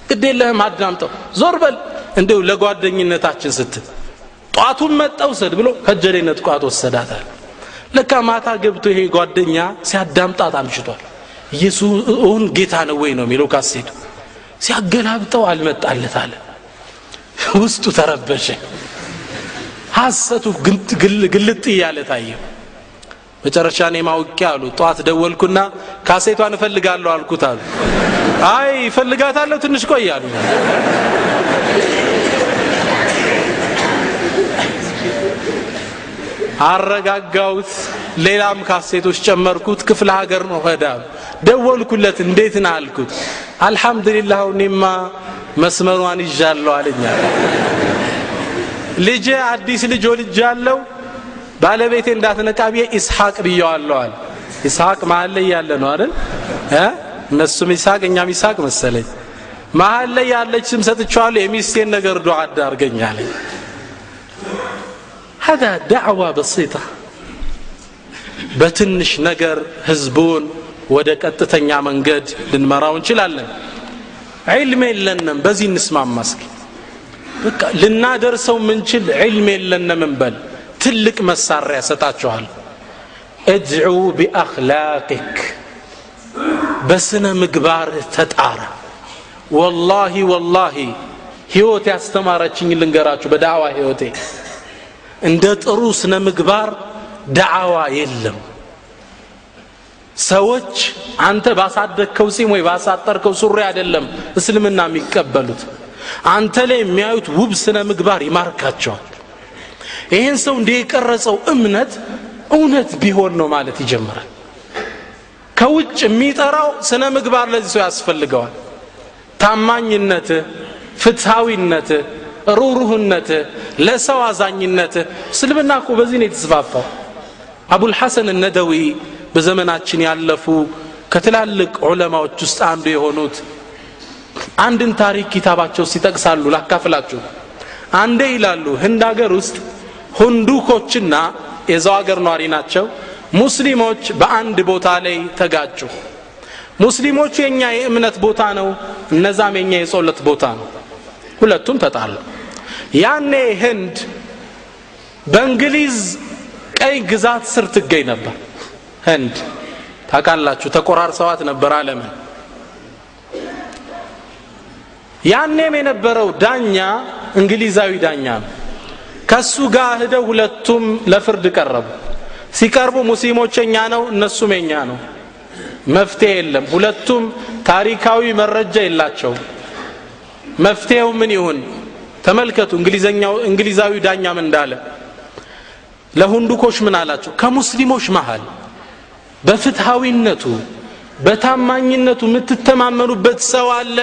ግድ የለህም አዳምጠው፣ ዞር በል እንደው ለጓደኝነታችን ስትል ጧቱን መጣው ሰድ ብሎ ከጀሌ ነጥቋት ወሰዳታል። ለካ ማታ ገብቶ ይሄ ጓደኛ ሲያዳምጣት አምሽቷል። ኢየሱስ እውን ጌታ ነው ወይ ነው የሚለው ካሴቱ። ሲያገላብጠው አልመጣለት አለ። ውስጡ ተረበሸ። ሐሰቱ ግልጥ እያለ ታየው። መጨረሻ እኔም አውቄ አሉ ጧት ደወልኩና ካሴቷን እፈልጋለሁ አልኩት አሉ። አይ እፈልጋታለሁ ትንሽ ቆይ አሉ። አረጋጋሁት። ሌላም ካሴቶች ጨመርኩት። ክፍለ ሀገር ነው ሄዳ ደወልኩለት። እንዴት ነህ አልኩት። አልহামዱሊላህ እኔማ መስመሯን ይዣለሁ አለኝ። ልጄ አዲስ ልጅ ወልጃለሁ፣ ባለቤቴ እንዳትነቃ ብዬ ኢስሐቅ ብየዋለሁ አለ። ኢስሐቅ መሃል ላይ ያለ ነው አይደል? እነሱም ኢስሐቅ እኛም ኢስሐቅ መሰለኝ። መሃል ላይ ያለች ስም ሰጥቼዋለሁ። የሚስቴን ነገር ዱዓ አድርገኝ አለኝ። هذا دعوة بسيطة። በትንሽ ነገር ህዝቡን ወደ ቀጥተኛ መንገድ ልንመራው እንችላለን። ዒልም የለንም፣ በዚህ እንስማማ እስኪ። በቃ ልናደርሰው ምንችል ዒልም የለንም እንበል። ትልቅ መሳሪያ ሰጣችኋል። ادعو بأخلاقك፣ በስነ ምግባር ተጣራ። ወላሂ ወላሂ ህይወት ያስተማረችኝ ልንገራችሁ። በዳዕዋ ህይወቴ እንደ ጥሩ ስነ ምግባር ዳዕዋ የለም። ሰዎች አንተ ባሳደግከው ጺም ወይ ባሳጠርከው ሱሪ አይደለም እስልምና የሚቀበሉት። አንተ ላይ የሚያዩት ውብ ስነ ምግባር ይማርካቸዋል። ይሄን ሰው እንደ የቀረጸው እምነት እውነት ቢሆን ነው ማለት ይጀምራል። ከውጭ የሚጠራው ስነ ምግባር ለዚህ ሰው ያስፈልገዋል። ታማኝነት፣ ፍትሃዊነት፣ ሩህሩህነት፣ ለሰው አዛኝነት። እስልምና እኮ በዚህ ነው የተስፋፋው። አቡል ሐሰን ነደዊ በዘመናችን ያለፉ ከትላልቅ ዑለማዎች ውስጥ አንዱ የሆኑት አንድን ታሪክ ኪታባቸው ሲጠቅሳሉ ላካፍላችሁ። አንዴ ይላሉ ህንድ ሀገር ውስጥ ሁንዱኮችና የዛው ሀገር ኗሪ ናቸው ሙስሊሞች በአንድ ቦታ ላይ ተጋጩ። ሙስሊሞቹ የኛ የእምነት ቦታ ነው፣ እነዛም የኛ የጸሎት ቦታ ነው። ሁለቱም ተጣሉ። ያኔ ህንድ በእንግሊዝ ቀይ ግዛት ስር ትገኝ ነበር። ህንድ ታውቃላችሁ ተቆራርሰዋት ነበር ዓለምን። ያኔም የነበረው ዳኛ እንግሊዛዊ ዳኛ ነው። ከሱ ጋር ሄደው ሁለቱም ለፍርድ ቀረቡ። ሲቀርቡ ሙስሊሞች የኛ ነው እነሱም የኛ ነው፣ መፍትሄ የለም። ሁለቱም ታሪካዊ መረጃ የላቸውም። መፍትሄው ምን ይሁን? ተመልከቱ እንግሊዛዊ ዳኛ ምን እንዳለ። ለሁንዱኮች ምን አላቸው? ከሙስሊሞች መሃል በፍትሃዊነቱ በታማኝነቱ የምትተማመኑበት ሰው አለ፣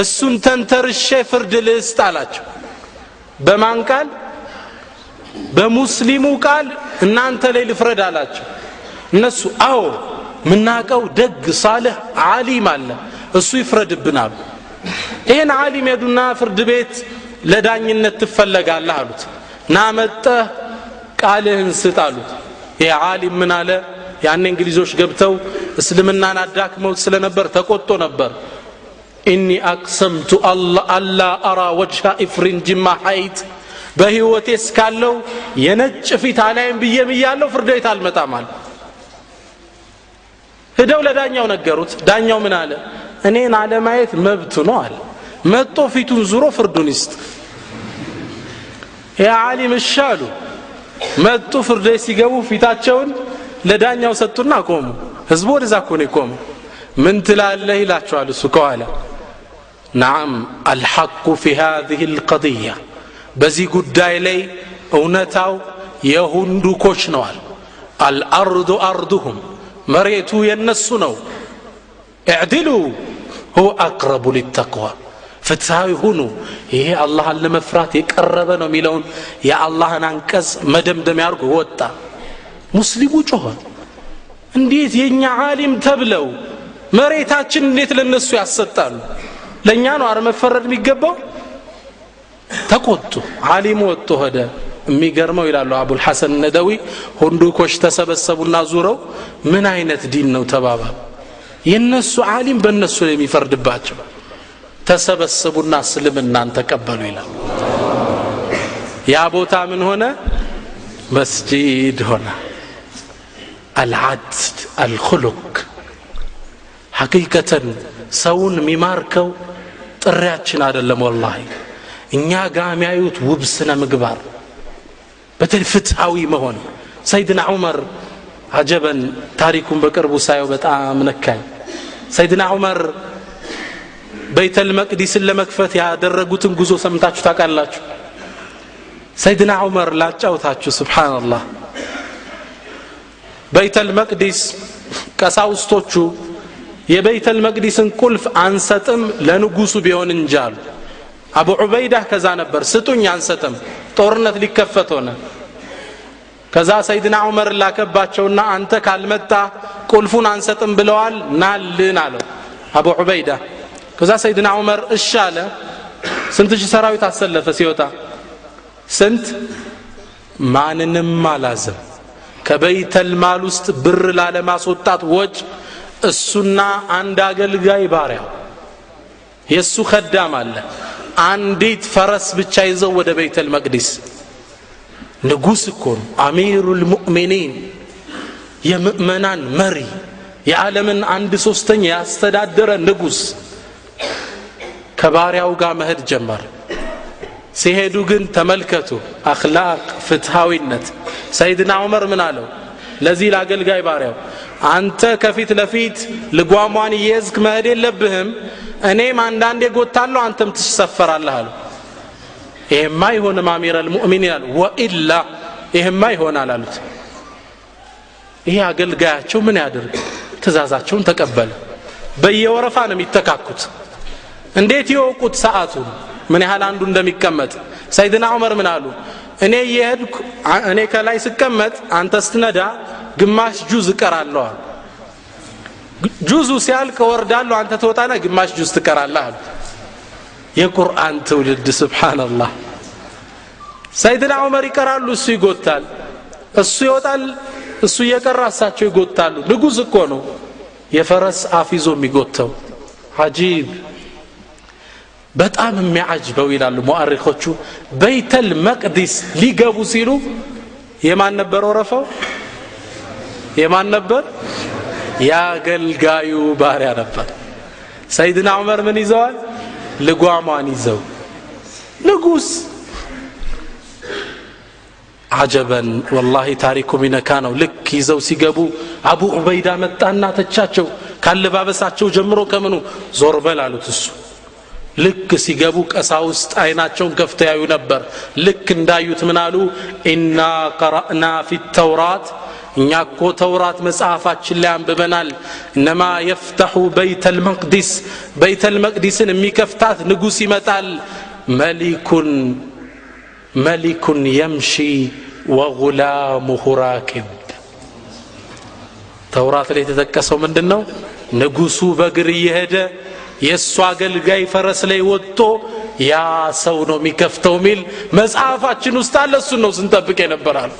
እሱን ተንተርሼ ፍርድ ልስጥ አላቸው። በማን ቃል? በሙስሊሙ ቃል እናንተ ላይ ልፍረድ አላቸው። እነሱ አዎ ምናቀው ደግ ሳልህ ዓሊም አለ እሱ ይፍረድብን አሉ። ይሄን ዓሊም ሄዱና ፍርድ ቤት ለዳኝነት ትፈለጋለህ አሉት። ና መጥተህ ቃልህን ስጥ አሉት። ይሄ ዓሊም ምን አለ? ያኔ እንግሊዞች ገብተው እስልምናን አዳክመው ስለነበር ተቆጥቶ ነበር። إني أقسمت ألا أرى وجه إفرنج ما حييت፣ በህይወቴ እስካለው የነጭ ፊት አላይም ብዬ ብያለሁ፣ ፍርድ ቤት አልመጣም አለ። ሄደው ለዳኛው ነገሩት። ዳኛው ምን አለ? እኔን አለማየት መብቱ ነው አለ። መጥቶ ፊቱን ዙሮ ፍርዱን ይስጥ። ያ ዓሊም እሺ አሉ። መጡ ፍርድ ቤት ሲገቡ ፊታቸውን ለዳኛው ሰጡና ቆሙ። ህዝቡ ወደዛ እኮ ነው የቆመው። ምን ትላለህ ይላቸዋል እሱ ከኋላ። نعم الحق في هذه القضية፣ በዚህ ጉዳይ ላይ እውነታው የሁንዱኮች ነው አለ። الأرض أرضهم፣ መሬቱ የነሱ ነው። اعدلوا هو أقرب للتقوى፣ ፍትሃዊ ሁኑ፣ ይሄ አላህን ለመፍራት የቀረበ ነው የሚለውን የአላህን አንቀጽ መደምደሚያ አድርጎ ወጣ። ሙስሊሙ ጮኸ። እንዴት የኛ ዓሊም ተብለው መሬታችን እንዴት ለነሱ ያሰጣሉ? ለኛ ነው አረ መፈረድ የሚገባው። ተቆጡ። ዓሊሙ ወጥቶ ሄደ። የሚገርመው ይላሉ አቡል ሐሰን ነደዊ፣ ሁንዱኮች ተሰበሰቡና ዙረው ምን አይነት ዲን ነው ተባባሉ። የነሱ ዓሊም በእነሱ ላይ የሚፈርድባቸው። ተሰበሰቡና እስልምናን ተቀበሉ ይላል። ያ ቦታ ምን ሆነ? መስጂድ ሆነ። አልዓድል አልኹሉቅ። ሐቂቀተን ሰውን የሚማርከው ጥሪያችን አይደለም። ወላሂ እኛ ጋር የሚያዩት ውብ ስነ ምግባር፣ በተለይ ፍትሃዊ መሆን። ሰይድና ዑመር አጀበን፣ ታሪኩን በቅርቡ ሳየው በጣም ነካኝ። ሰይድና ዑመር በይተል መቅዲስን ለመክፈት ያደረጉትን ጉዞ ሰምታችሁ ታውቃላችሁ? ሰይድና ዑመር ላጫውታችሁ፣ ስብሓንላህ። በይተል መቅዲስ ቀሳውስቶቹ የበይተል መቅዲስን ቁልፍ አንሰጥም ለንጉሱ ቢሆን እንጂ አሉ። አቡ ዑበይዳ ከዛ ነበር፣ ስጡኝ አንሰጥም። ጦርነት ሊከፈት ሆነ። ከዛ ሰይድና ዑመር ላከባቸውና አንተ ካልመጣ ቁልፉን አንሰጥም ብለዋል፣ ናልን አለው አቡ ዑበይዳ። ከዛ ሰይድና ዑመር እሺ አለ። ስንት ሺህ ሰራዊት አሰለፈ ሲወጣ? ስንት? ማንንም አላዘም። ከበይተል ማል ውስጥ ብር ላለማስወጣት ወጭ እሱና አንድ አገልጋይ ባሪያው የእሱ ከዳም አለ፣ አንዲት ፈረስ ብቻ ይዘው ወደ በይተል መቅዲስ። ንጉስ እኮ ነው፣ አሚሩል ሙእሚኒን፣ የምእመናን መሪ፣ የዓለምን አንድ ሶስተኛ ያስተዳደረ ንጉስ ከባሪያው ጋር መሄድ ጀመረ። ሲሄዱ ግን ተመልከቱ፣ አኽላቅ፣ ፍትሃዊነት። ሰይድና ዑመር ምን አለው ለዚህ ለአገልጋይ ባሪያው? አንተ ከፊት ለፊት ልጓሟን እየያዝክ መሄድ የለብህም፣ እኔም አንዳንዴ ጎታለሁ፣ አንተም ትሰፈራለህ አለው። ይሄማ አይሆንም አሚር አልሙእሚኒን አሉ። ወኢላ ይሄማ ይሆናል አሉት። ይሄ አገልጋያቸው ምን ያድርግ? ትእዛዛቸውን ተቀበለ። በየወረፋ ነው የሚተካኩት። እንዴት ይወቁት ሰዓቱን ምን ያህል አንዱ እንደሚቀመጥ? ሰይድና ዑመር ምን አሉ? እኔ እየሄድኩ፣ እኔ ከላይ ስቀመጥ አንተ ስትነዳ ግማሽ ጁዝ እቀራለሁ አሉ። ጁዙ ሲያልቅ እወርዳለሁ፣ አንተ ትወጣና ግማሽ ጁዝ ትቀራለህ አሉ። የቁርአን ትውልድ፣ ስብሓንላህ። ሰይድና ዑመር ይቀራሉ፣ እሱ ይጎታል። እሱ ይወጣል፣ እሱ እየቀራ እሳቸው ይጎታሉ። ንጉስ እኮ ነው የፈረስ አፍ ይዞ የሚጎተው። አጂብ፣ በጣም የሚያዓጅበው ይላሉ ሙአሪኮቹ፣ በይተል መቅዲስ ሊገቡ ሲሉ የማን ነበር ወረፋው? የማን ነበር? የአገልጋዩ ባሪያ ነበር። ሰይድና ዑመር ምን ይዘዋል? ልጓሟን ይዘው። ንጉስ፣ አጀበን ወላሂ፣ ታሪኩ ሚነካ ነው። ልክ ይዘው ሲገቡ አቡ ዑበይዳ መጣና ተቻቸው። ካለባበሳቸው ጀምሮ ከምኑ። ዞር በል አሉት። እሱ ልክ ሲገቡ ቀሳውስት አይናቸውን ከፍተው ያዩ ነበር። ልክ እንዳዩት ምን አሉ? ኢና ቀረእና ፊ ተውራት፣ እኛ እኮ ተውራት መጽሐፋችን ላይ አንብበናል። እነማ የፍተሑ በይተል መቅዲስ፣ በይተል መቅዲስን የሚከፍታት ንጉስ ይመጣል። መሊኩን መሊኩን የምሺ ወጉላሙሁ ራኪብ። ተውራት ላይ የተጠቀሰው ምንድን ነው? ንጉሱ በእግር እየሄደ የእሱ አገልጋይ ፈረስ ላይ ወጥቶ ያ ሰው ነው የሚከፍተው ሚል መጽሐፋችን ውስጥ አለ። እሱን ነው ስንጠብቅ የነበራል።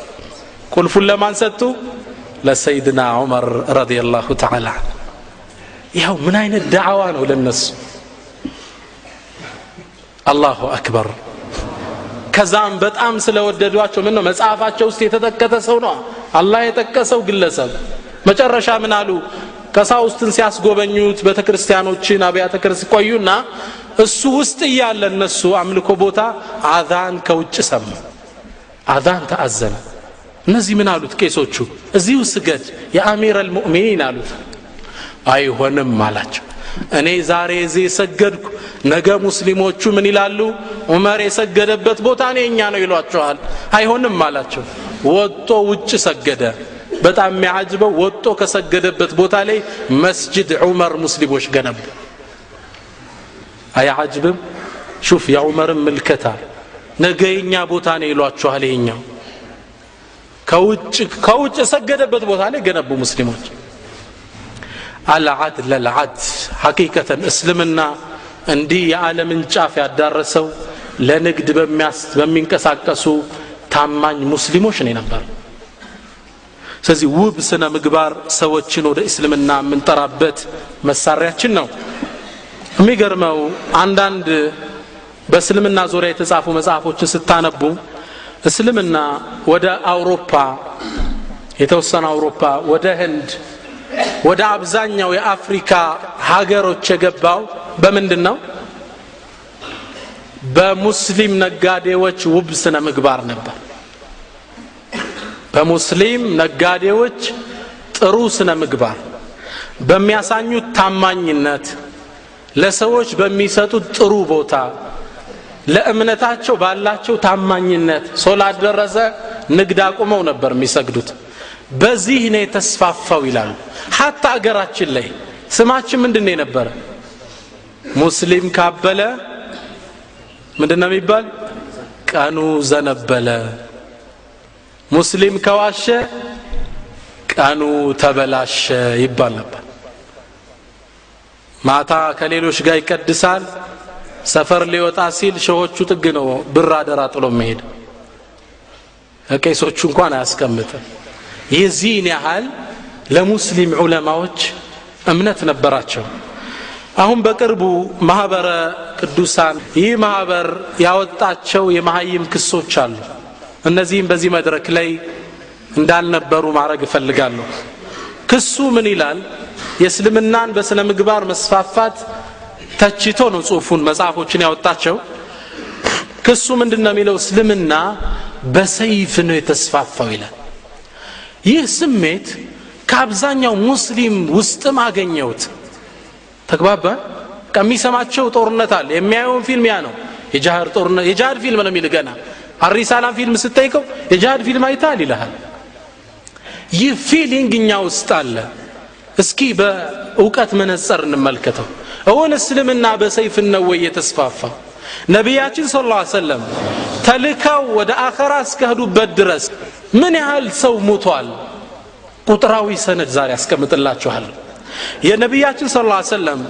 ቁልፉን ለማን ሰጡ? ለሰይድና ዑመር ረዲየላሁ ተዓላ። ያው ምን አይነት ዳዕዋ ነው ለነሱ! አላሁ አክበር። ከዛም በጣም ስለወደዷቸው፣ ምን ነው መጽሐፋቸው ውስጥ የተጠቀሰ ሰው ነው አላህ የጠቀሰው ግለሰብ። መጨረሻ ምን አሉ? ቀሳውስትን ሲያስጎበኙት ቤተክርስቲያኖችን፣ አብያተ ክርስቲያን ቆዩና እሱ ውስጥ እያለ እነሱ አምልኮ ቦታ አዛን ከውጭ ሰማ። አዛን ተአዘነ። እነዚህ ምን አሉት ቄሶቹ? እዚሁ ስገድ የአሚር አልሙእሚኒን አሉት። አይሆንም አላቸው። እኔ ዛሬ እዚህ የሰገድኩ ነገ ሙስሊሞቹ ምን ይላሉ? ዑመር የሰገደበት ቦታ እኔ እኛ ነው ይሏቸዋል። አይሆንም አላቸው። ወጥቶ ውጭ ሰገደ። በጣም የሚያጅበው ወጥቶ ከሰገደበት ቦታ ላይ መስጅድ ዑመር ሙስሊሞች ገነቡ። አያዓጅብም? ሹፍ የዑመርን ምልከታ፣ ነገ የኛ ቦታ ነው ይሏቸዋል። ይሄኛው ከውጭ የሰገደበት ቦታ ላይ ገነቡ ሙስሊሞች። አልዓድል አልዓድል። ሐቂቀተን እስልምና እንዲህ የዓለምን ጫፍ ያዳረሰው ለንግድ በሚንቀሳቀሱ ታማኝ ሙስሊሞች ነው ነበር። ስለዚህ ውብ ስነ ምግባር ሰዎችን ወደ እስልምና የምንጠራበት መሳሪያችን ነው። የሚገርመው አንዳንድ በእስልምና ዙሪያ የተጻፉ መጽሐፎችን ስታነቡ እስልምና ወደ አውሮፓ የተወሰነ አውሮፓ፣ ወደ ህንድ፣ ወደ አብዛኛው የአፍሪካ ሀገሮች የገባው በምንድን ነው? በሙስሊም ነጋዴዎች ውብ ስነ ምግባር ነበር። በሙስሊም ነጋዴዎች ጥሩ ስነ ምግባር፣ በሚያሳኙት ታማኝነት፣ ለሰዎች በሚሰጡት ጥሩ ቦታ፣ ለእምነታቸው ባላቸው ታማኝነት፣ ሶላት ደረሰ ንግድ አቁመው ነበር የሚሰግዱት። በዚህ ነው የተስፋፋው ይላሉ። ሐታ አገራችን ላይ ስማችን ምንድነው የነበረ? ሙስሊም ካበለ ምንድነው የሚባል? ቀኑ ዘነበለ። ሙስሊም ከዋሸ ቀኑ ተበላሸ ይባል ነበር። ማታ ከሌሎች ጋር ይቀድሳል። ሰፈር ሊወጣ ሲል ሸሆቹ ጥግ ነው ብር አደራ ጥሎ መሄድ። ቄሶቹ እንኳን አያስቀምጥም። የዚህን ያህል ለሙስሊም ዑለማዎች እምነት ነበራቸው። አሁን በቅርቡ ማህበረ ቅዱሳን ይህ ማህበር ያወጣቸው የመሀይም ክሶች አሉ። እነዚህም በዚህ መድረክ ላይ እንዳልነበሩ ማድረግ እፈልጋለሁ። ክሱ ምን ይላል? የእስልምናን በስነ ምግባር መስፋፋት ተችቶ ነው ጽሁፉን መጽሐፎችን ያወጣቸው። ክሱ ምንድነው የሚለው? እስልምና በሰይፍ ነው የተስፋፋው ይላል። ይህ ስሜት ከአብዛኛው ሙስሊም ውስጥም አገኘሁት። ተግባባ? ከሚሰማቸው ጦርነት አለ። የሚያየውን ፊልም ያ ነው የጃሃድ ጦርነት፣ የጃሃድ ፊልም ነው የሚል ገና አሪሳላም ፊልም ስትጠይቀው የጃሃድ ፊልም አይተሃል ይልሃል። ይህ feeling እኛ ውስጥ አለ። እስኪ በእውቀት መነጽር እንመልከተው። እውን እስልምና በሰይፍ ነው ወይ የተስፋፋው? ነቢያችን صلى الله عليه وسلم ተልከው ወደ አኸራ እስከሄዱበት ድረስ ምን ያህል ሰው ሞቷል? ቁጥራዊ ሰነድ ዛሬ አስቀምጥላችኋለሁ። የነቢያችን صلى الله عليه وسلم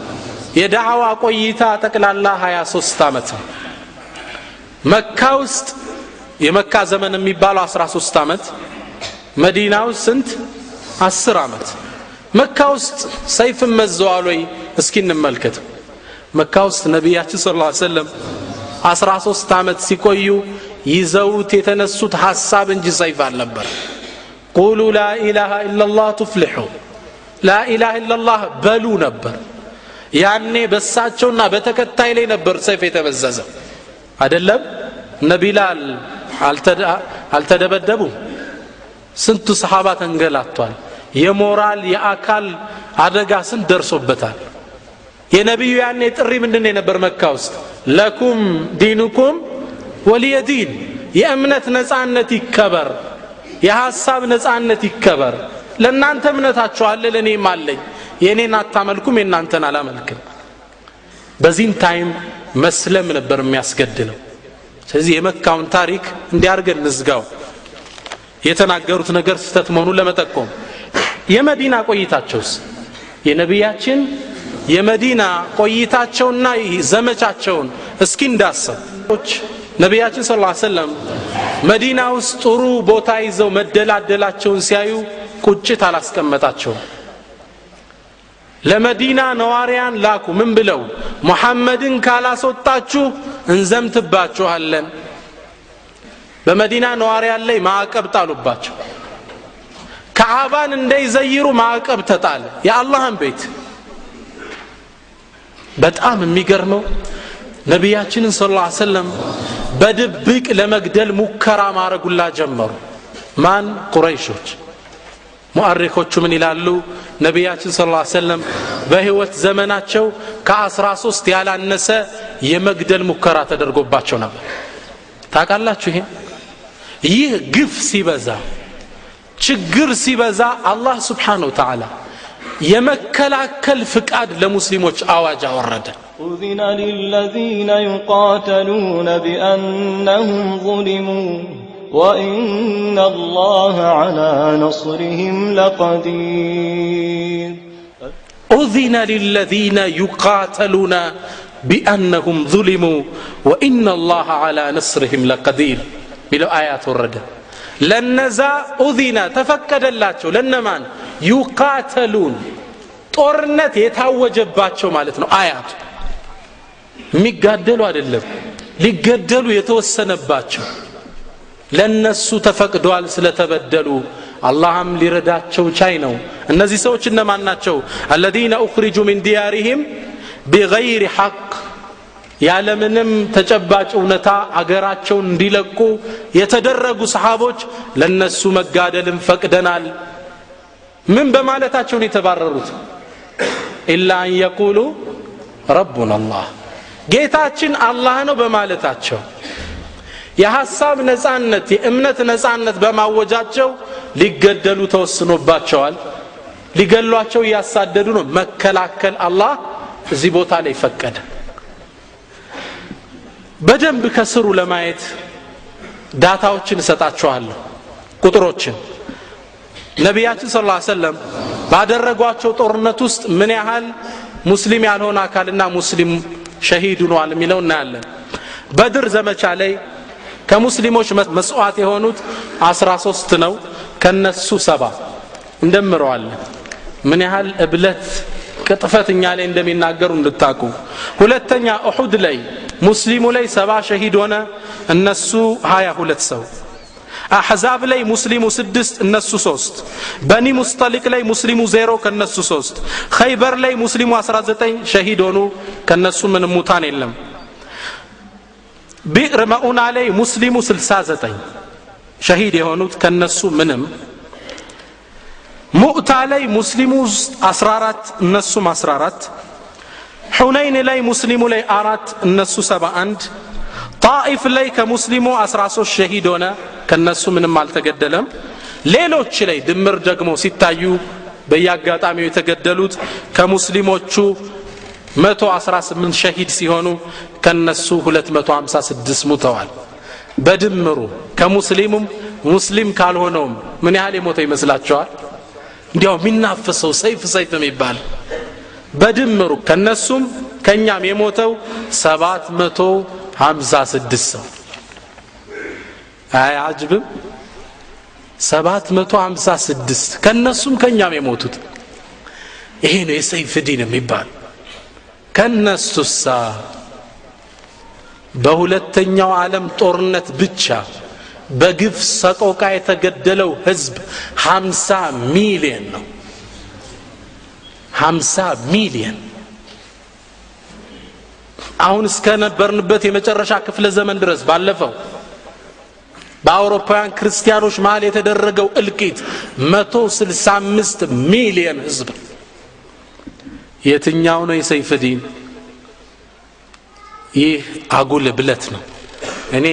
የዳዕዋ ቆይታ ጠቅላላ 23 ዓመት ነው። መካ ውስጥ የመካ ዘመን የሚባለው 13 ዓመት፣ መዲና ውስጥ ስንት? 10 ዓመት። መካ ውስጥ ሰይፍ መዘዋል ወይ? እስኪ እንመልከት። መካ ውስጥ ነቢያችን صلى الله عليه وسلم 13 ዓመት ሲቆዩ ይዘውት የተነሱት ሐሳብ እንጂ ሰይፍ አልነበር። قولوا لا إله إلا الله تفلحوا፣ لا إله إلا الله በሉ ነበር። ያኔ በሳቸውና በተከታይ ላይ ነበር ሰይፍ የተመዘዘው አይደለም። ነቢላል አልተደበደቡም። ስንቱ ሰሃባ ተንገላቷል። የሞራል የአካል አደጋ ስንት ደርሶበታል። የነብዩ ያኔ ጥሪ ምንድነው የነበር መካ ውስጥ? لكم دينكم ولي دين፣ የእምነት ነፃነት ይከበር፣ የሐሳብ ነፃነት ይከበር። ለእናንተ እምነታችሁ አለ ለኔም አለኝ፣ የኔን አታመልኩም የናንተን አላመልክም። በዚህን time መስለም ነበር የሚያስገድለው። ስለዚህ የመካውን ታሪክ እንዲያርገን ንዝጋው። የተናገሩት ነገር ስህተት መሆኑን ለመጠቆም የመዲና ቆይታቸውስ? የነቢያችን የመዲና ቆይታቸውና ዘመቻቸውን እስኪ እንዳስብ። ነቢያችን صلى الله عليه وسلم መዲና ውስጥ ጥሩ ቦታ ይዘው መደላደላቸውን ሲያዩ ቁጭት አላስቀመጣቸውም። ለመዲና ነዋሪያን ላኩ። ምን ብለው? ሙሐመድን ካላስወጣችሁ እንዘምትባችኋለን። በመዲና ነዋሪያን ላይ ማዕቀብ ጣሉባቸው። ከዓባን እንዳይዘይሩ ማዕቀብ ተጣለ። የአላህን ቤት። በጣም የሚገርመው ነቢያችንን ሰለላሁ ዐለይሂ ወሰለም በድብቅ ለመግደል ሙከራ ማረጉላ ጀመሩ። ማን? ቁረይሾች። ሙአሪኮቹ ምን ይላሉ? ነቢያችን ሰለላሁ ዐለይሂ ወሰለም በህይወት ዘመናቸው ከ13 ያላነሰ የመግደል ሙከራ ተደርጎባቸው ነበር። ታውቃላችሁ ይሄ ይህ ግፍ ሲበዛ ችግር ሲበዛ አላህ Subhanahu Wa Ta'ala የመከላከል ፍቃድ ለሙስሊሞች አዋጅ አወረደ። أذن للذين يقاتلون بأنهم ظلموا وإن الله على نصرهم لقدير. أذن للذين يقاتلون بأنهم ظلموا وإن الله على نصرهم لقدير ሚለው አያት ወረደ። ለነዛ أذن ተፈቀደላቸው። ለነማን? يقاتلون ጦርነት የታወጀባቸው ማለት ነው። አያቱ የሚጋደሉ አይደለም፣ ሊገደሉ የተወሰነባቸው ለነሱ ተፈቅዷል ስለተበደሉ፣ አላህም ሊረዳቸው ቻይ ነው። እነዚህ ሰዎች እነማን ናቸው? الذين أخرجوا من ديارهم بغير حق ያለምንም ተጨባጭ እውነታ አገራቸውን እንዲለቁ የተደረጉ ሰሃቦች ለነሱ መጋደልን ፈቅደናል። ምን በማለታቸው ነው የተባረሩት? إلا أن يقولوا ربنا الله ጌታችን አላህ ነው በማለታቸው፣ የሐሳብ ነፃነት የእምነት ነፃነት በማወጃቸው ሊገደሉ ተወስኖባቸዋል። ሊገሏቸው እያሳደዱ ነው። መከላከል አላህ እዚህ ቦታ ላይ ፈቀደ። በደንብ ከስሩ ለማየት data ዎችን እሰጣችኋለሁ፣ ቁጥሮችን። ነቢያችን صلى الله عليه وسلم ባደረጓቸው ጦርነት ውስጥ ምን ያህል ሙስሊም ያልሆነ አካልና ሙስሊም ሸሂድ ሆኗል የሚለው እናያለን። በድር ዘመቻ ላይ ከሙስሊሞች መስዋዕት የሆኑት 13 ነው። ከነሱ 70 እንደምረዋለን። ምን ያህል እብለት ቅጥፈት እኛ ላይ እንደሚናገሩ እንድታቁ። ሁለተኛ ኡሁድ ላይ ሙስሊሙ ላይ 70 ሸሂድ ሆነ፣ እነሱ 22 ሰው። አሕዛብ ላይ ሙስሊሙ 6 እነሱ 3። በኒ ሙስጠሊቅ ላይ ሙስሊሙ 0 ከነሱ 3። ኸይበር ላይ ሙስሊሙ 19 ሸሂድ ሆኑ፣ ከነሱ ምንም ሙታን የለም። ቢዕር መኡና ላይ ሙስሊሙ 69 ሸሂድ የሆኑት ከነሱ ምንም። ሙዕታ ላይ ሙስሊሙ 14 እነሱም 14። ሑነይን ላይ ሙስሊሙ ላይ 4 እነሱ 71። ጣኢፍ ላይ ከሙስሊሙ 13 ሸሂድ ሆነ፣ ከነሱ ምንም አልተገደለም። ሌሎች ላይ ድምር ደግሞ ሲታዩ በየአጋጣሚው የተገደሉት ከሙስሊሞቹ 118 ሸሂድ ሲሆኑ ከነሱ 256 ሙተዋል። በድምሩ ከሙስሊሙም ሙስሊም ካልሆነውም ምን ያህል የሞተ ይመስላችኋል? እንዲያው የሚናፈሰው ሰይፍ ሰይፍ የሚባል በድምሩ ከነሱም ከኛም የሞተው 756 ሰው። አያጅብም? 756 ከነሱም ከኛም የሞቱት። ይሄ ነው የሰይፍ ዲን የሚባል። ከነሱሳ በሁለተኛው ዓለም ጦርነት ብቻ በግፍ ሰቆቃ የተገደለው ህዝብ 50 ሚሊዮን ነው። 50 ሚሊዮን። አሁን እስከነበርንበት የመጨረሻ ክፍለ ዘመን ድረስ ባለፈው በአውሮፓውያን ክርስቲያኖች መሃል የተደረገው እልቂት 165 ሚሊዮን ህዝብ። የትኛው ነው የሰይፍ ዲን? ይህ አጉል ብለት ነው። እኔ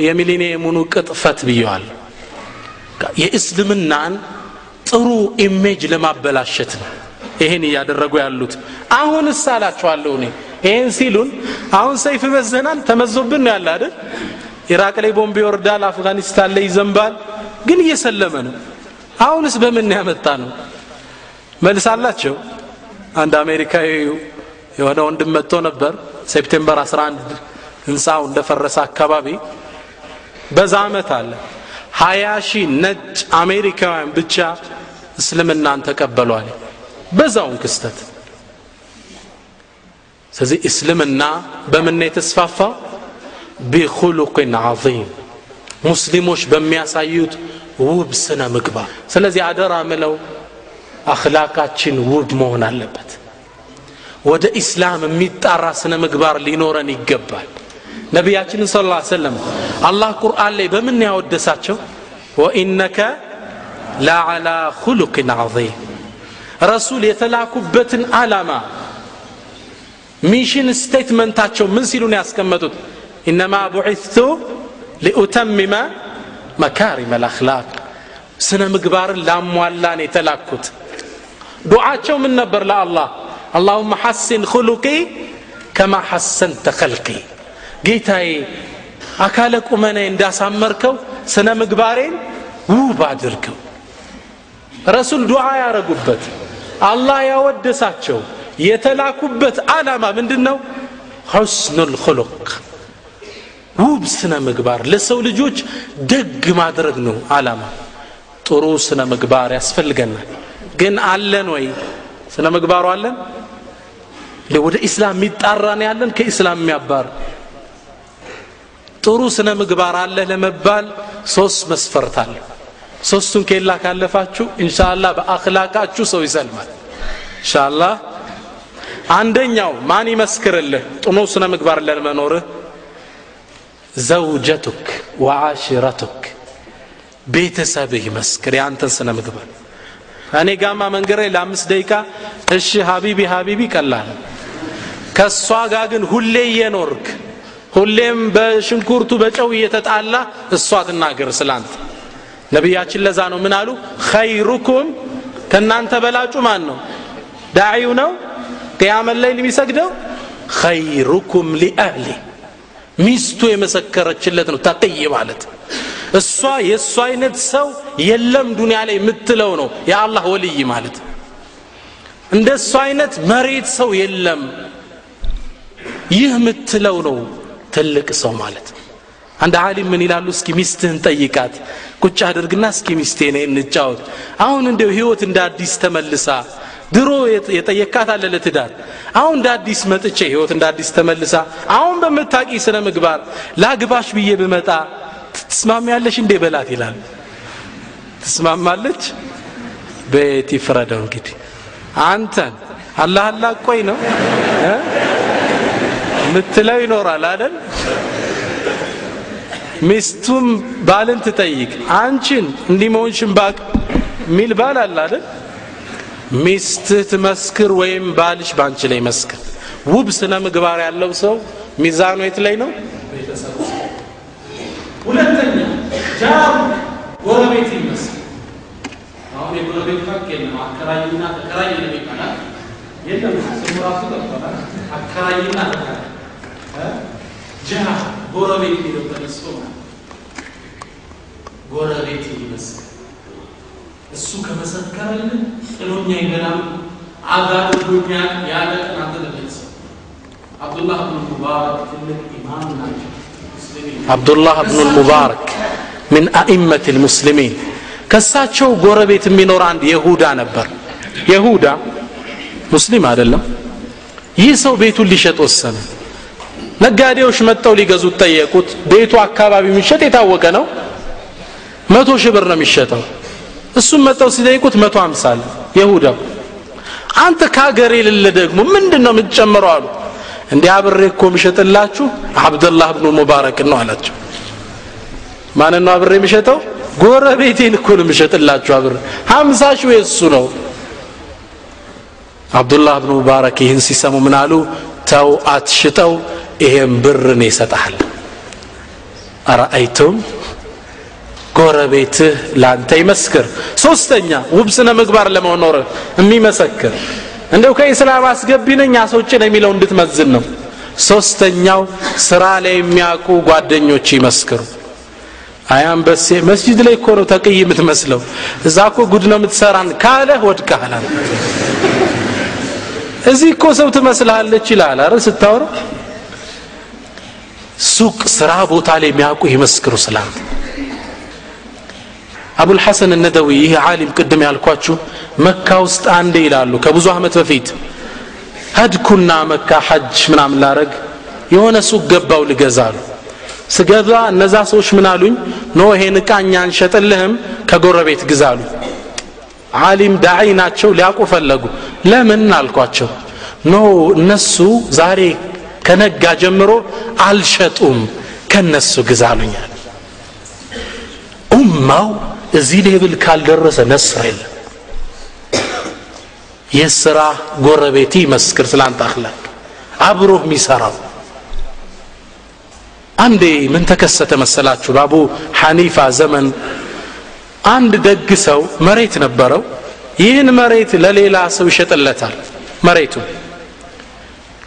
የሚሊኒየሙን ቅጥፈት ብየዋለሁ። የእስልምናን ጥሩ image ለማበላሸት ነው ይሄን እያደረጉ ያሉት። አሁንስ አላችኋለሁ እኔ ይሄን ሲሉን አሁን ሰይፍ መዘናል ተመዞብን ነው ያለ አይደል? ኢራቅ ላይ ቦምብ ይወርዳል፣ አፍጋኒስታን ላይ ይዘንባል፣ ግን እየሰለመ ነው። አሁንስ በምን ያመጣ ነው? መልስ አላቸው። አንድ አሜሪካዊ የሆነ ወንድም መጥቶ ነበር September 11 ህንፃው እንደፈረሰ አካባቢ። በዛ አመት አለ 20 ሺህ ነጭ አሜሪካውያን ብቻ እስልምናን ተቀበሏል በዛው ክስተት። ስለዚህ እስልምና በምን የተስፋፋ? بخلق عظيم ሙስሊሞች በሚያሳዩት ውብ ስነ ምግባር። ስለዚህ አደራ ምለው አኽላቃችን ውብ መሆን አለበት። ወደ ኢስላም የሚጣራ ስነ ምግባር ሊኖረን ይገባል። ነቢያችን ሰለላሁ ዐለይሂ ወሰለም አላህ ቁርአን ላይ በምን ያወደሳቸው? ወኢነከ ለዓላ ኹሉቅን ዐዚም። ረሱል የተላኩበትን ዓላማ mission statement ኣቸው ምን ሲሉ ነው ያስቀመጡት? إنما بعثت لأتمم مكارم الأخلاق፣ ስነ ምግባርን ላሟላ ነው የተላኩት። ዱዓቸው ምን ነበር ለአላህ? اللهم حسن خلقي كما حسنت خلقي፣ ጌታዬ አካለ ቁመናዬ እንዳሳመርከው ስነ ምግባሬን ውብ አድርገው። ረሱል ዱዓ ያረጉበት አላህ ያወደሳቸው የተላኩበት ዓላማ ምንድነው? ሑስኑል ኹሉቅ ውብ ስነ ምግባር፣ ለሰው ልጆች ደግ ማድረግ ነው አላማ። ጥሩ ስነ ምግባር ያስፈልገናል። ግን አለን ወይ ስነ ምግባሩ? አለን? ወደ ኢስላም የሚጣራ ነው ያለን፣ ከኢስላም የሚያባር። ጥሩ ስነ ምግባር አለ ለመባል ሶስት መስፈርት አለ። ሶስቱን ኬላ ካለፋችሁ ኢንሻአላህ በአኽላቃችሁ ሰው ይሰልማል ኢንሻአላህ። አንደኛው ማን ይመስክርልህ ጥሩ ስነ ምግባር ለመኖርህ? ዘውጀቱክ ወዓሽረቱክ፣ ቤተሰብህ ይመስክር ያንተን ስነ ምግባር። እኔ ጋማ መንገድ ላይ ለ5 ደቂቃ እሺ ሀቢቢ ሀቢቢ ቀላል። ከሷ ጋር ግን ሁሌ እየኖርክ ሁሌም በሽንኩርቱ በጨው እየተጣላ እሷ ትናገር ስላንተ። ነብያችን ለዛ ነው ምን አሉ? ኸይሩኩም ከናንተ በላጩ ማን ነው? ዳዒው ነው? ቅያመ ሌሊት የሚሰግደው? ኸይሩኩም ሊአህሊ፣ ሚስቱ የመሰከረችለት ነው ተቅይ ማለት። እሷ የእሷ አይነት ሰው የለም ዱንያ ላይ የምትለው ነው የአላህ ወልይ ማለት። እንደ እሷ አይነት መሬት ሰው የለም ይህ የምትለው ነው ትልቅ ሰው ማለት። አንድ ዓሊም ምን ይላሉ? እስኪ ሚስትህን ጠይቃት፣ ቁጭ አድርግና እስኪ ሚስቴ ነኝ እንጫወት። አሁን እንደው ህይወት እንደ አዲስ ተመልሳ፣ ድሮ የጠየካት አለ ለትዳር፣ አሁን እንደ አዲስ መጥቼ ህይወት እንደ አዲስ ተመልሳ አሁን በምታቂ ስነ ምግባር ላግባሽ ብዬ ብመጣ ትስማሚያለሽ እንዴ በላት ይላል። ትስማማለች? ቤት ይፍረደው እንግዲህ። አንተን አላህ አላቆይ ነው ምትለው ይኖራል አይደል? ሚስቱም ባልን ትጠይቅ፣ አንቺን እንዲህ መሆንሽን ባቅ ሚል ባል አለ አይደል? ሚስትህ ትመስክር ወይም ባልሽ ባንቺ ላይ መስክር። ውብ ስነ ምግባር ያለው ሰው ሚዛኑ የት ላይ ነው? ሁለተኛ ጃር፣ ጎረቤት ይመስል። አሁን የጎረቤት ሀቅ የለም። አከራይና ተከራይ ነው ይባላል። የለም፣ ስሙ ራሱ ጠፍቷል። አከራይና ተከራይ፣ ጃር ጎረቤት የሚለው ተነስቶ ጎረቤት ይመስል። እሱ ከመሰከረልን ጥሎኛ ይበላል አጋድጎኛል ያለ ቀን አንተ ለቤተሰብ። አብዱላህ ብን ሙባረክ ትልቅ ኢማም ናቸው። አብዱላህ ብን ሙባረክ ምን አኢመት ልሙስሊሚን። ከሳቸው ጎረቤት የሚኖር አንድ የሁዳ ነበር። የሁዳ ሙስሊም አይደለም። ይህ ሰው ቤቱን ሊሸጥ ወሰነ። ነጋዴዎች መጥተው ሊገዙት ጠየቁት። ቤቱ አካባቢ የሚሸጥ የታወቀ ነው፣ 100,000 ብር ነው የሚሸጠው። እሱም መጥተው ሲጠይቁት 150 አለ። የሁዳው አንተ ከሀገር የሌለ ደግሞ ምንድን ነው የምትጨምረው አሉ። እንዲህ አብሬ እኮ የምሸጥላችሁ አብደላህ ብኑ ሙባረክ ነው አላቸው። ማንን ነው አብሬ የምሸጠው? ጎረቤቴን እኮ ነው የምሸጥላችሁ አብሬ፣ 50 ሺህ የእሱ ነው። አብዱላህ ብኑ ሙባረክ ይህን ሲሰሙ ምን አሉ? ተው አትሽጠው፣ ይሄን ብር እኔ እሰጥሃለሁ። አረአይቱም፣ ጎረቤትህ ላንተ ይመስክር። ሶስተኛ ውብ ስነ ምግባር ለመኖር የሚመሰክር እንደው ከኢስላም አስገቢ ነኝ አስወጪ ነው የሚለው እንድትመዝን ነው። ሶስተኛው ስራ ላይ የሚያውቁ ጓደኞች ይመስክሩ። አያም በሴ መስጂድ ላይ እኮ ነው ተቅይ የምትመስለው፣ እዛ እኮ ጉድ ነው የምትሰራን ካለህ ወድቀሃል። እዚህ እኮ ሰው ትመስልሃለች ይላል አይደል ስታወራ። ሱቅ ስራ ቦታ ላይ የሚያውቁ ይመስክሩ ስላንተ። አቡል ሐሰን ነደዊ ይህ ዓሊም ቅድም ያልኳችሁ መካ ውስጥ አንዴ ይላሉ ከብዙ ዓመት በፊት ሀድኩና መካ ሐጅ ምናምን ላረግ የሆነ ሱቅ ገባው ልገዛሉ። ስገዛ እነዛ ሰዎች ምን አሉኝ? No ይሄን ዕቃ እኛ አንሸጥልህም ከጎረቤት ግዛሉ። ዓሊም ዳዒ ናቸው፣ ሊያውቁ ፈለጉ። ለምን አልኳቸው። No እነሱ ዛሬ ከነጋ ጀምሮ አልሸጡም ከነሱ ግዛሉኛል። ኡማው እዚህ level ካልደረሰ ነስር የለም። የስራ ጎረቤት ይመስክር ስላንተ አኽላቅ፣ አብሮህ የሚሰራው። አንዴ ምን ተከሰተ መሰላችሁ? በአቡ ሐኒፋ ዘመን አንድ ደግ ሰው መሬት ነበረው። ይህን መሬት ለሌላ ሰው ይሸጥለታል። መሬቱ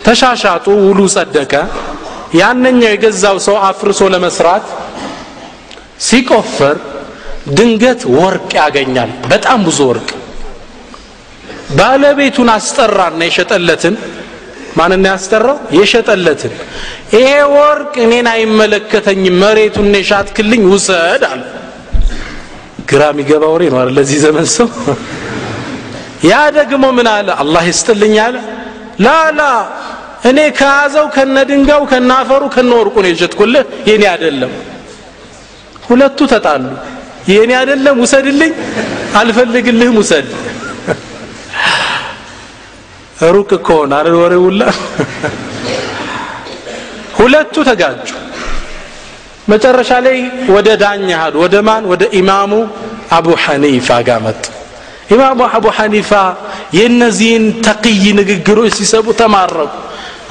ተሻሻጡ፣ ውሉ ጸደቀ። ያንኛው የገዛው ሰው አፍርሶ ለመስራት ሲቆፍር ድንገት ወርቅ ያገኛል፣ በጣም ብዙ ወርቅ። ባለቤቱን አስጠራና የሸጠለትን ማንን ያስጠራው? የሸጠለትን። ይሄ ወርቅ እኔን አይመለከተኝም፣ መሬቱን ነው የሻጥክልኝ፣ ውሰድ አለ። ግራ የሚገባ ወሬ ነው አይደል ለዚህ ዘመን ሰው። ያ ደግሞ ምን አለ? አላህ ይስጥልኝ አለ። ላላ እኔ ከያዘው ከነድንጋው ከናፈሩ ከነወርቁ ነው የሸጥኩልህ፣ የኔ አይደለም። ሁለቱ ተጣሉ። የኔ አይደለም ውሰድልኝ፣ አልፈልግልህም ውሰድ። ሩቅ እኮ ሆነ አይደል ወሬው ሁላ። ሁለቱ ተጋጩ። መጨረሻ ላይ ወደ ዳኛ ሄዱ። ወደ ማን? ወደ ኢማሙ አቡ ሐኒፋ ጋር መጡ። ኢማሙ አቡ ሐኒፋ የነዚህን ተቅይ ንግግሮች ሲሰቡ ተማረኩ።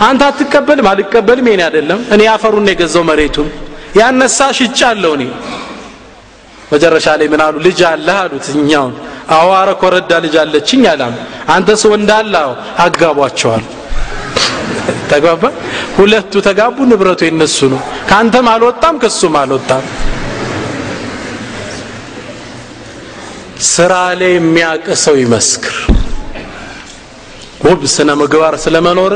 አንተ አትቀበልም? አልቀበልም፣ የኔ አይደለም፣ እኔ አፈሩን ነው የገዛው መሬቱን ያነሳ ሽጫለሁ እኔ። መጨረሻ ላይ ምን አሉ? ልጅ አለህ አሉት። እኛውን አዋረ ኮረዳ ልጅ አለችኝ አላም። አንተስ ወንድ አለ? አዎ። አጋቧቸዋል። ተግባባ። ሁለቱ ተጋቡ፣ ንብረቱ የነሱ ነው። ካንተም አልወጣም ከሱም አልወጣም። ስራ ላይ የሚያውቅ ሰው ይመስክር። ውብ ስነ ምግባር ስለመኖር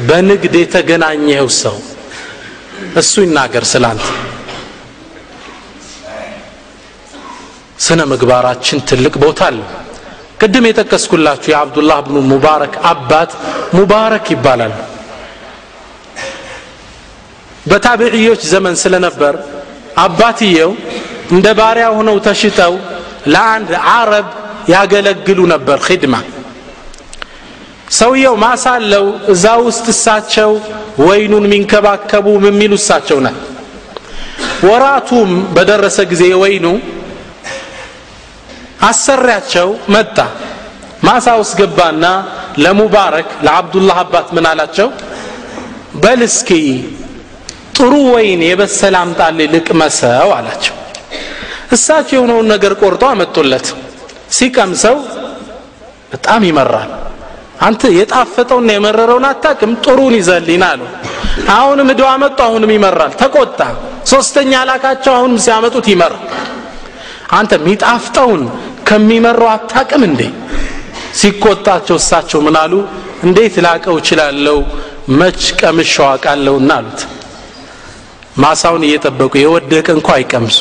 በንግድ የተገናኘው ሰው እሱ ይናገር ስላንተ። ስነ ምግባራችን ትልቅ ቦታ አለው። ቅድም የጠቀስኩላችሁ የአብዱላህ ብኑ ሙባረክ አባት ሙባረክ ይባላል። በታቢዒዎች ዘመን ስለነበር አባትየው እንደ ባሪያ ሆነው ተሽጠው ለአንድ አረብ ያገለግሉ ነበር፣ ኺድማ። ሰውየው ማሳ አለው፣ እዛ ውስጥ እሳቸው ወይኑን የሚንከባከቡ የሚሉ እሳቸው ናቸው። ወራቱም በደረሰ ጊዜ ወይኑ አሰሪያቸው መጣ። ማሳ ውስጥ ገባና ለሙባረክ ለአብዱላህ አባት ምን አላቸው? በል እስኪ ጥሩ ወይን የበሰለ አምጣልኝ ልቅመሰው አላቸው። እሳቸው የሆነውን ነገር ቆርጦ አመጡለት። ሲቀምሰው በጣም ይመራል። አንተ የጣፈጠውና የመረረውን አታውቅም፣ ጥሩን ይዘህልኝ ና አለው። አሁንም ሄደው አመጡ፣ አሁንም ይመራል። ተቆጣ። ሶስተኛ ላካቸው፣ አሁንም ሲያመጡት ይመራል። አንተ የሚጣፍጠውን ከሚመራው አታውቅም እንዴ? ሲቆጣቸው እሳቸው ምን አሉ? እንዴት ላቀው እችላለሁ? መች ቀምሼው አውቃለሁና አሉት። ማሳውን እየጠበቁ የወደቀ እንኳ አይቀምሱ።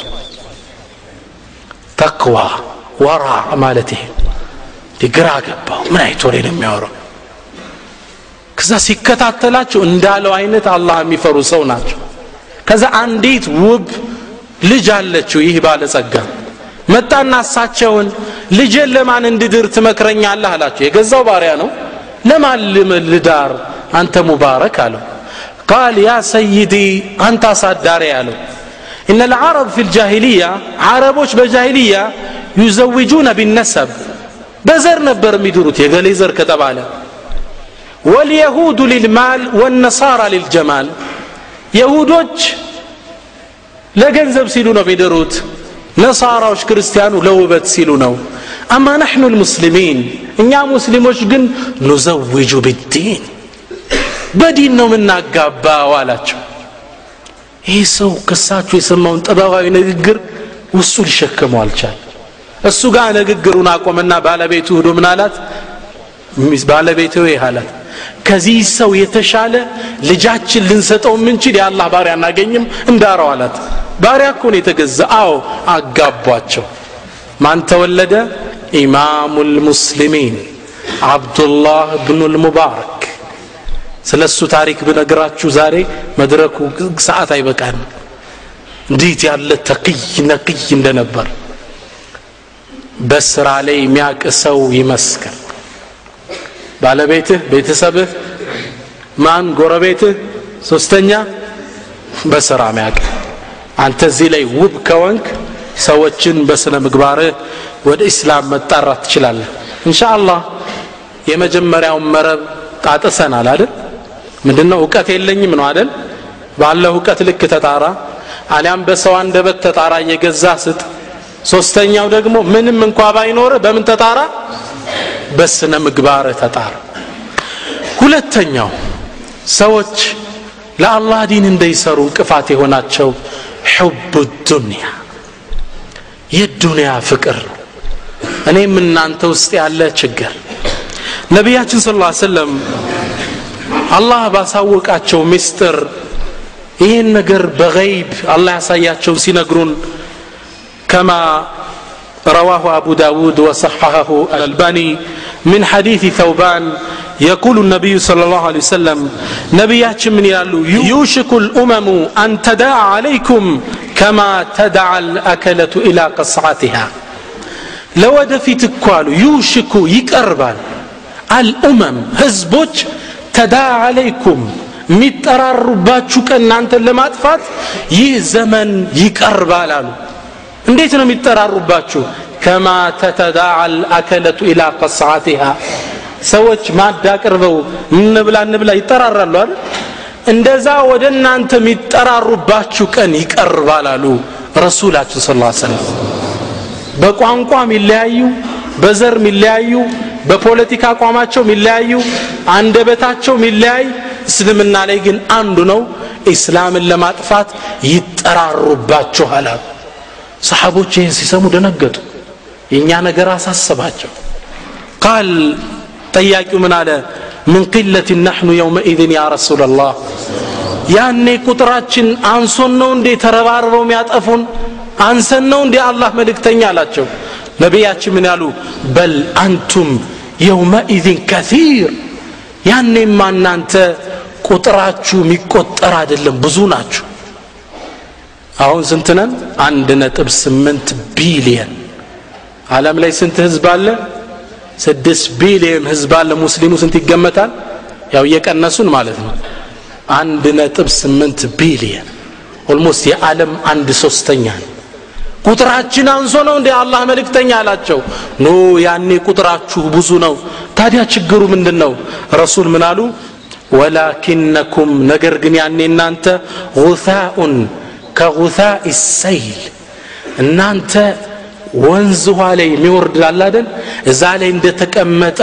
ተቅዋ ወራ ማለት ይሄ ግራ ገባው። ምን አይነት ወሬ ነው የሚያወራው? ከዛ ሲከታተላቸው እንዳለው አይነት አላህ የሚፈሩ ሰው ናቸው። ከዛ አንዲት ውብ ልጅ አለችው ይህ ባለጸጋ። መጣና እሳቸውን ልጄን ለማን እንድድር ትመክረኛለህ አላቸው። የገዛው ባሪያ ነው። ለማን ልዳር አንተ ሙባረክ አለው። قال يا سيدي አንተ አሳዳሪ አለው። إن العرب في الجاهلية عربوش بجاهلية يزوجون بالنسب بزر نبر ميدروت يغلي زر كتباله واليهود للمال والنصارى للجمال. يهودوች ለገንዘብ ሲሉ ነው የሚድሩት፣ ነሳራዎች ክርስቲያኑ ለውበት ሲሉ ነው። اما نحن المسلمين እኛ ሙስሊሞች ግን نزوج بالدين በዲን ነው የምናጋባው አላቸው። ይህ ሰው ከሳቸው የሰማውን ጥበባዊ ንግግር ውስጡ ሊሸከመው አልቻለም። እሱ ጋር ንግግሩን አቆመና ባለቤቱ ሄዶ ምን አላት? ባለቤቱ ይህ አላት፣ ከዚህ ሰው የተሻለ ልጃችን ልንሰጠው የምንችል የአላህ ባሪያ አናገኝም እንዳረው አላት። ባሪያ እኮ ነው የተገዛ። አዎ አጋቧቸው። ማን ተወለደ? ኢማሙል ሙስሊሚን አብዱላህ ብኑል ሙባረክ። ስለሱ ታሪክ ብነግራችሁ ዛሬ መድረኩ ሰዓት አይበቃም። እንዴት ያለ ተቅይ ነቅይ እንደነበር። በስራ ላይ የሚያውቅ ሰው ይመስክር። ባለቤትህ፣ ቤተሰብህ፣ ማን ጎረቤትህ፣ ሶስተኛ በስራ የሚያውቅ። አንተ እዚህ ላይ ውብ ከወንክ ሰዎችን በስነ ምግባርህ ወደ እስላም መጣራት ትችላለህ። ኢንሻአላህ የመጀመሪያውን መረብ ጣጥሰናል አይደል? ምንድነው? እውቀት የለኝም ነው አይደል? ባለው እውቀት ልክ ተጣራ፣ አሊያም በሰው አንደበት ተጣራ፣ እየገዛ ስጥ። ሶስተኛው ደግሞ ምንም እንኳ ባይኖር በምን ተጣራ? በስነ ምግባር ተጣራ። ሁለተኛው ሰዎች ለአላህ ዲን እንዳይሰሩ እንቅፋት የሆናቸው حب الدنيا የዱንያ ፍቅር ነው። እኔም እናንተ ውስጥ ያለ ችግር። ነቢያችን ሰለላሁ ዐለይሂ ወሰለም አላህ ባሳወቃቸው ምስጢር ይህን ነገር በገይብ አላህ ያሳያቸው ሲነግሩን كما رواه أبو داود وصححه الألباني من حديث ثوبان يقول النبي صلى الله عليه وسلم نبياتش من يالو يوشك الأمم أن تداعى عليكم كما تدعى الأكلة إلى قصعتها لو دفيت يوشك يقربال الأمم ህዝቦች تداعى عليكم የሚጠራሩባችሁ ቀን እናንተን ለማጥፋት ይህ ዘመን ይቀርባል አሉ። እንዴት ነው የሚጠራሩባችሁ? كما تتداعى الأكلة إلى قصعتها ሰዎች ማዳ አቅርበው እንብላ እንብላ ይጠራራሉ አይደል? እንደዛ ወደ እናንተ የሚጠራሩባችሁ ቀን ይቀርባል አሉ ረሱላችን ሰለላሁ ዐለይሂ ወሰለም። በቋንቋ የሚለያዩ፣ በዘር የሚለያዩ፣ በፖለቲካ አቋማቸው የሚለያዩ፣ አንደበታቸው የሚለያይ፣ እስልምና ላይ ግን አንዱ ነው። እስላምን ለማጥፋት ይጠራሩባችኋል አሉ። ሰሃቦች ይህን ሲሰሙ ደነገጡ። የኛ ነገር አሳሰባቸው። ቃል ጠያቂው ምን አለ? من قلة نحن يومئذ يا رسول الله ያኔ ቁጥራችን አንሶን ነው እንዴ ተረባርበው የሚያጠፉን? አንሰን ነው እንዴ አላህ መልእክተኛ አላቸው። ነቢያችን ምን ያሉ? በል አንቱም يومئذ كثير ያኔማ እናንተ ቁጥራችሁ የሚቆጠር አይደለም፣ ብዙ ናችሁ። አሁን ስንት ነን? 1.8 ቢሊየን። ዓለም ላይ ስንት ህዝብ አለ? 6 ቢሊየን ህዝብ አለ። ሙስሊሙ ስንት ይገመታል? ያው እየቀነሱን ማለት ነው። 1.8 ቢሊየን almost የዓለም 1/3 ነው። ቁጥራችን አንሶ ነው እንዴ አላህ መልእክተኛ አላቸው። no ያኔ ቁጥራችሁ ብዙ ነው። ታዲያ ችግሩ ምንድነው? ረሱል ምን አሉ? ولكنكم ነገር ግን ያኔ እናንተ غثاء كغثاء السيل እናንተ ወንዝ ውሃ ላይ የሚወርድ አለ አይደል? እዛ ላይ እንደተቀመጠ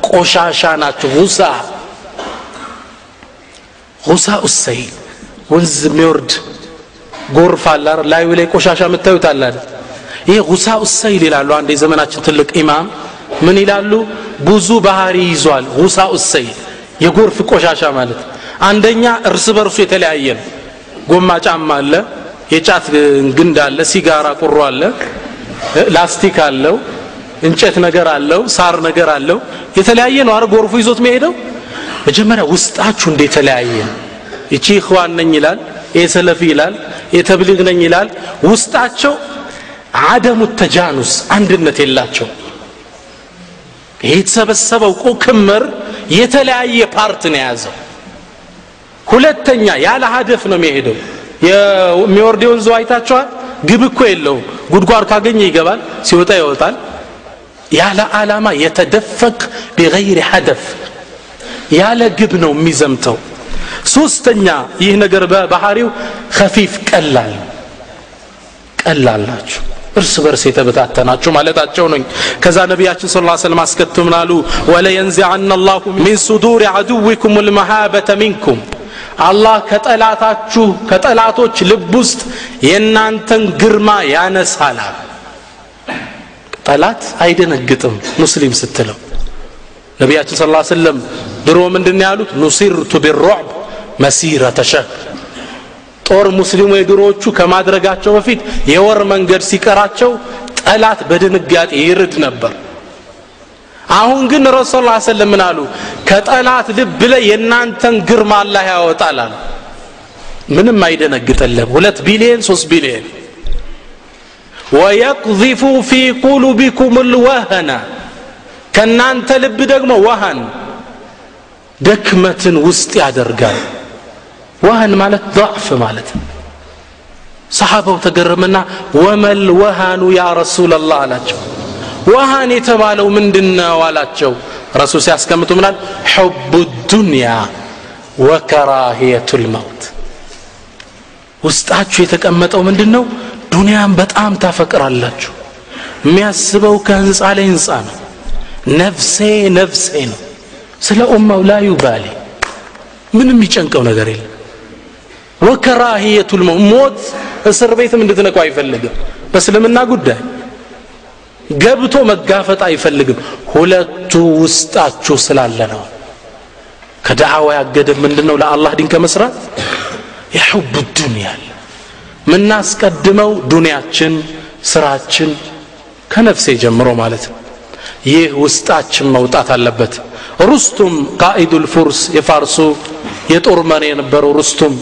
ቆሻሻ ናችሁ። غثاء السيل ወንዝ የሚወርድ ጎርፍ አለ አይደል? ላዩ ላይ ቆሻሻ የምታዩት አለ አይደል? ይሄ غثاء السيل ይላሉ አንድ የዘመናችን ትልቅ ኢማም። ምን ይላሉ? ብዙ ባህሪ ይዟል غثاء السيل የጎርፍ ቆሻሻ ማለት። አንደኛ እርስ በርሱ የተለያየ ነው። ጎማ ጫማ አለ፣ የጫት ግንድ አለ፣ ሲጋራ ቁሮ አለ፣ ላስቲክ አለው፣ እንጨት ነገር አለው፣ ሳር ነገር አለው። የተለያየ ነው አይደል ጎርፉ ይዞት የሚሄደው። መጀመሪያ ውስጣችሁ እንደ የተለያየ ነው። እቺ ኢኽዋን ነኝ ይላል፣ የሰለፊ ይላል፣ የተብሊግ ነኝ ይላል። ውስጣቸው አደሙ ተጃኑስ አንድነት የላቸው። የተሰበሰበው ክምር የተለያየ part ነው የያዘው። ሁለተኛ ያለ هدف ነው የሚሄደው። የሚወርደው ወንዝ አይታችኋል? ግብ እኮ የለውም። ጉድጓድ ካገኘ ይገባል፣ ሲወጣ ይወጣል። ያለ ዓላማ የተደፈቅ بغير هدف ያለ ግብ ነው የሚዘምተው። ሶስተኛ ይህ ነገር በባህሪው خفيف ቀላል ቀላል ናችሁ፣ እርስ በርስ የተበታተናችሁ ማለታቸው ነው። ከዛ ነቢያችን ሰለላሁ ዐለይሂ ወሰለም አስከትለው ምን አሉ? ወለየንዚዐነ አላሁ ሚን ሱዱሪ ዐዱዊኩም አልመሃበተ ሚንኩም አላህ ከጠላታችሁ ከጠላቶች ልብ ውስጥ የእናንተን ግርማ ያነሳል። ጠላት አይደነግጥም ሙስሊም ስትለው። ነቢያችን ሰለላሁ ዐለይሂ ወሰለም ድሮ ምንድነው ያሉት? ኑሲርቱ ቢሩዕብ መሲረተ ሸህር። ጦር ሙስሊሙ የድሮዎቹ ከማድረጋቸው በፊት የወር መንገድ ሲቀራቸው ጠላት በድንጋጤ ይርድ ነበር። አሁን ግን ረሱል ሰለላሁ ዐለይሂ ወሰለም ምን አሉ? ከጠላት ልብ ላይ የእናንተን ግርማ አላህ ያወጣል አሉ። ምንም አይደነግጥልም። 2 ቢሊየን 3 ቢሊየን። ويقذف في قلوبكم الوهن ከናንተ ልብ ደግሞ ወሃን ደክመትን ውስጥ ያደርጋል። ወሃን ማለት ضعف ማለት ነው። ሰሃባው ተገረመና ወመል ወሃኑ ያ ረሱላህ አላቸው። ወሃን የተባለው ምንድነው አላቸው። ረሱል ሲያስቀምጡ ምናል? حب الدنيا وكراهية الموت። ውስጣችሁ የተቀመጠው ምንድነው? ዱንያን በጣም ታፈቅራላችሁ። የሚያስበው ከህንጻ ላይ ህንጻ ነው። ነፍሴ ነፍሴ ነው። ስለ ኡማው لا يبالي ምንም የሚጨንቀው ነገር የለም። وكراهية الموت ሞት እስር ቤትም እንድትነቁ አይፈልግም። በእስልምና ጉዳይ ገብቶ መጋፈጥ አይፈልግም። ሁለቱ ውስጣችሁ ስላለ ነው። ከዳዕዋ ያገደ ምንድነው? ለአላህ ዲን ከመስራት የሁብ ዱንያ ምናስቀድመው ዱንያችን ስራችን ከነፍሴ ጀምሮ ማለት ነው። ይህ ውስጣችን መውጣት አለበት። ሩስቱም ቃኢዱል ፉርስ የፋርሱ የጦር መሪ የነበረው ሩስቱም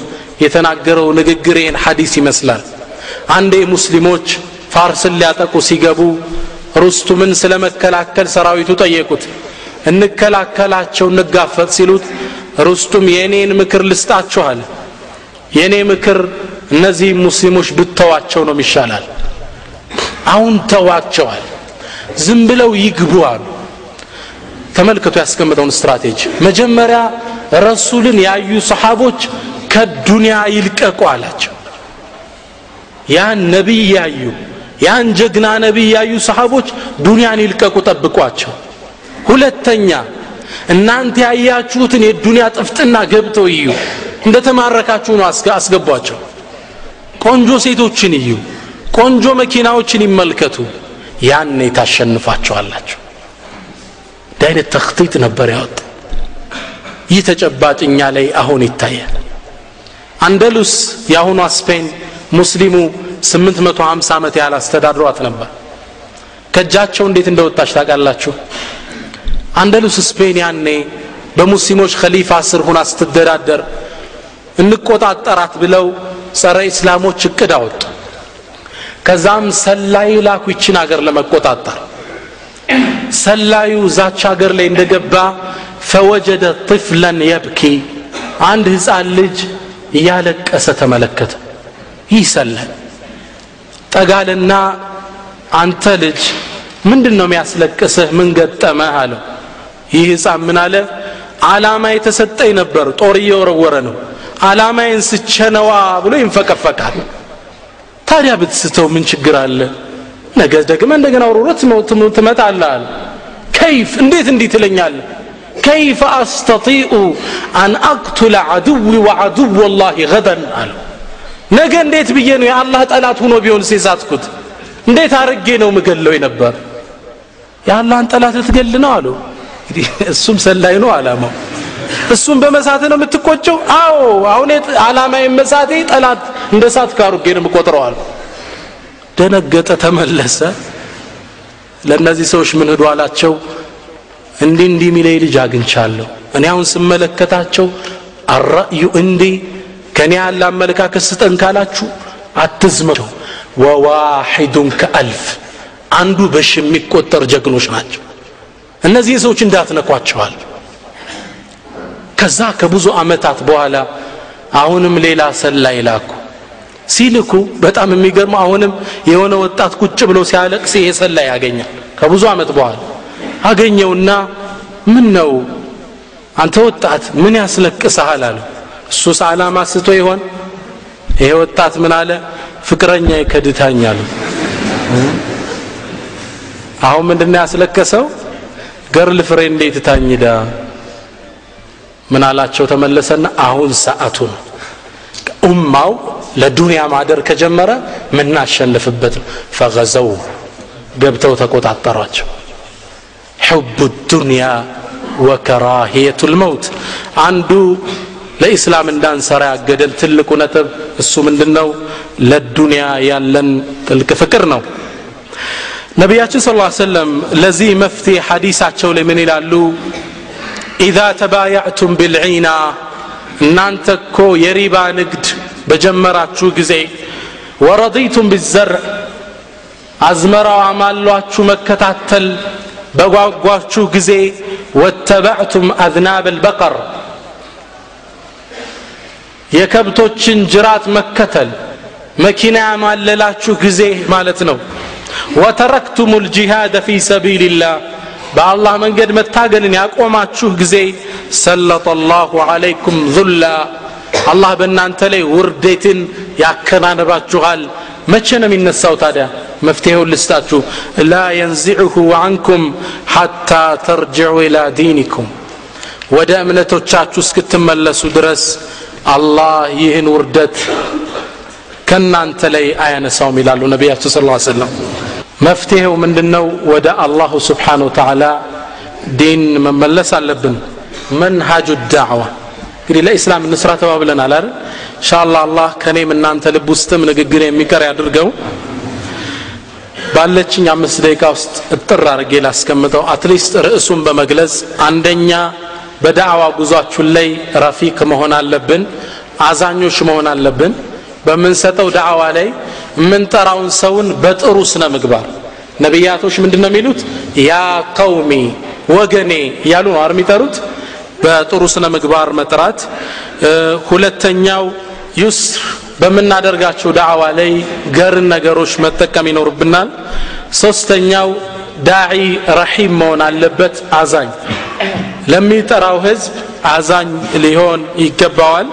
የተናገረው ንግግር ይህን ሐዲስ ይመስላል። አንዴ ሙስሊሞች ፋርስን ሊያጠቁ ሲገቡ ሩስቱምን ስለመከላከል ሰራዊቱ ጠየቁት። እንከላከላቸው እንጋፈጥ ሲሉት ሩስቱም የኔን ምክር ልስጣችሁ አለ። የኔ ምክር እነዚህ ሙስሊሞች ብተዋቸው ነው የሚሻላል። አሁን ተዋቸዋል፣ ዝም ብለው ይግቡ አሉ። ተመልከቱ ያስቀመጠውን ስትራቴጂ። መጀመሪያ ረሱልን ያዩ ሰሃቦች ከዱንያ ይልቀቁ አላቸው። ያን ነብይ ያዩ፣ ያን ጀግና ነብይ ያዩ ሰሃቦች ዱንያን ይልቀቁ፣ ጠብቋቸው። ሁለተኛ እናንተ ያያችሁትን የዱንያ ጥፍጥና ገብተው እዩ፣ እንደተማረካችሁ ነው አስገቧቸው። ቆንጆ ሴቶችን እዩ፣ ቆንጆ መኪናዎችን ይመልከቱ፣ ያኔ ታሸንፏቸዋላችሁ። ዳይነት ተኽጢጥ ነበር ያወጣው። ይህ ተጨባጭ እኛ ላይ አሁን ይታያል። አንደሉስ የአሁኗ ስፔን ሙስሊሙ 850 ዓመት ያህል አስተዳድሯት ነበር። ከእጃቸው እንዴት እንደወጣች ታውቃላችሁ? አንደሉስ ስፔን ያኔ በሙስሊሞች ኸሊፋ ስር ሆና ስትደራደር እንቆጣጠራት ብለው ጸረ እስላሞች እቅድ አወጡ። ከዛም ሰላይ ላኩ ይችን ሀገር ለመቆጣጠር። ሰላዩ ዛች ሀገር ላይ እንደገባ فوجد طفلا يبكي፣ አንድ ህፃን ልጅ እያለቀሰ ተመለከተ። ይህ ሰላይ ጠጋልና አንተ ልጅ ምንድነው የሚያስለቅስህ? ምን ገጠመህ አለው። ይህ ህፃን ምን አለ? አላማ የተሰጠኝ ነበር፣ ጦር እየወረወረ ነው፣ አላማዬን ስቸነዋ ብሎ ይንፈቀፈቃል። ታዲያ ብትስተው ምን ችግር አለ? ነገ ደግመህ እንደገና ወርውረህ ትመጣለህ አለ። ከይፍ እንዴት እንዲህ ትለኛለህ? كيف أستطيع أن أقتل عدوي وعدو الله غدا አለው። ነገ እንዴት ብዬ ነው የአላህ ጠላት ሆኖ ቢሆን ሲሳትኩት እንዴት አርጌ ነው ምገለው የነበር? የአላህን ጠላት ልትገል ነው አለው። እንግዲህ እሱም ሰላይ ነው አላማው። እሱም በመሳት ነው የምትቆጨው? አዎ አሁን አላማዬ መሳቴ ጠላት እንደ ሳት ካሩጌ ነው የምቆጥረው አለው። ደነገጠ፣ ተመለሰ። ለነዚህ ሰዎች ምን ሄዱ አላቸው? እንዲህ እንዲህ የሚለኝ ልጅ አግኝቻለሁ። እኔ አሁን ስመለከታቸው አራእዩ እንዲህ ከኔ ያለ አመለካከት ስጠን ካላችሁ አትዝመቱ። ወዋሂዱን ከአልፍ አንዱ በሺ የሚቆጠር ጀግኖች ናቸው። እነዚህ ሰዎች እንዳትነኳቸዋል። ከዛ ከብዙ አመታት በኋላ አሁንም ሌላ ሰላይ ላኩ። ሲልኩ በጣም የሚገርመው አሁንም የሆነ ወጣት ቁጭ ብሎ ሲያለቅስ ይሄ ሰላይ ያገኛል። ከብዙ አመት በኋላ አገኘውና ምን ነው አንተ ወጣት ምን ያስለቅስሃል አለው። እሱስ አላማ ስቶ ይሆን? ይሄ ወጣት ምን አለ? ፍቅረኛዬ ከድታኝ አለው። አሁን ምንድነው ያስለቀሰው? girlfriend ትታኝዳ። ምን አላቸው? ተመለሰና አሁን ሰዓቱ ነው። ኡማው ለዱንያ ማደር ከጀመረ ምናሸንፍበት ነው። ፈገዘው ገብተው ተቆጣጠሯቸው። حب الدنيا وكراهية الموت አንዱ ለኢስላም እንዳንሰራ ያገደን ትልቁ ነጥብ እሱ ምንድነው? ለዱንያ ያለን ጥልቅ ፍቅር ነው። ነብያችን ሰለላሁ ዐለይሂ ወሰለም ለዚህ መፍትሄ ሐዲሳቸው ላይ ምን ይላሉ? إذا تبايعتم بالعينة እናንተ እኮ የሪባ ንግድ በጀመራችሁ ጊዜ ወረዲቱም بالزرع አዝመራው አማሏችሁ መከታተል በጓጓችሁ ጊዜ ወተበዕቱም አዝናብ البقر የከብቶችን ጅራት መከተል መኪና ያማለላችሁ ጊዜ ማለት ነው። ወተረክቱም الجهاد في سبيل الله በአላህ መንገድ መታገልን ያቆማችሁ ጊዜ ሰለጠ الله عليكم ذلا አላህ በእናንተ ላይ ውርደትን ያከናንባችኋል። መቼ ነው የሚነሳው ታዲያ? መፍትሄውን ልስጣችሁ። لا ينزعه عنكم حتى ترجعوا الى دينكم ወደ እምነቶቻችሁ እስክትመለሱ ድረስ አላህ ይህን ውርደት ከናንተ ላይ አያነሳውም ይላሉ ነብያችን ሰለላሁ ዐለይሂ ወሰለም። መፍትሄው ምንድነው? ወደ አላሁ Subhanahu Wa Ta'ala ዲን መመለስ አለብን። መንሃጁ ዳዕዋ። እንግዲህ ለኢስላም እንስራ ተባብለናል አይደል? ኢንሻአላህ አላህ ከኔም እናንተ ልብ ውስጥም ንግግር የሚቀር ያድርገው። ባለችኝ 5 ደቂቃ ውስጥ እጥር አድርጌ ላስቀምጠው፣ at least ርዕሱን በመግለጽ። አንደኛ፣ በዳዕዋ ጉዟችን ላይ رفيق መሆን አለብን፣ አዛኞች መሆን አለብን። በምንሰጠው ዳዕዋ ላይ የምንጠራውን ሰውን በጥሩ ስነ ምግባር፣ ነቢያቶች ምንድን ነው የሚሉት? يا قوم፣ ወገኔ እያሉ ነው የሚጠሩት። በጥሩ ስነ ምግባር መጥራት። ሁለተኛው يسر፣ በምናደርጋቸው ዳዕዋ ላይ ገርን ነገሮች መጠቀም ይኖርብናል። ሶስተኛው ዳዒ رحيم መሆን አለበት፣ አዛኝ፣ ለሚጠራው ህዝብ አዛኝ ሊሆን ይገባዋል።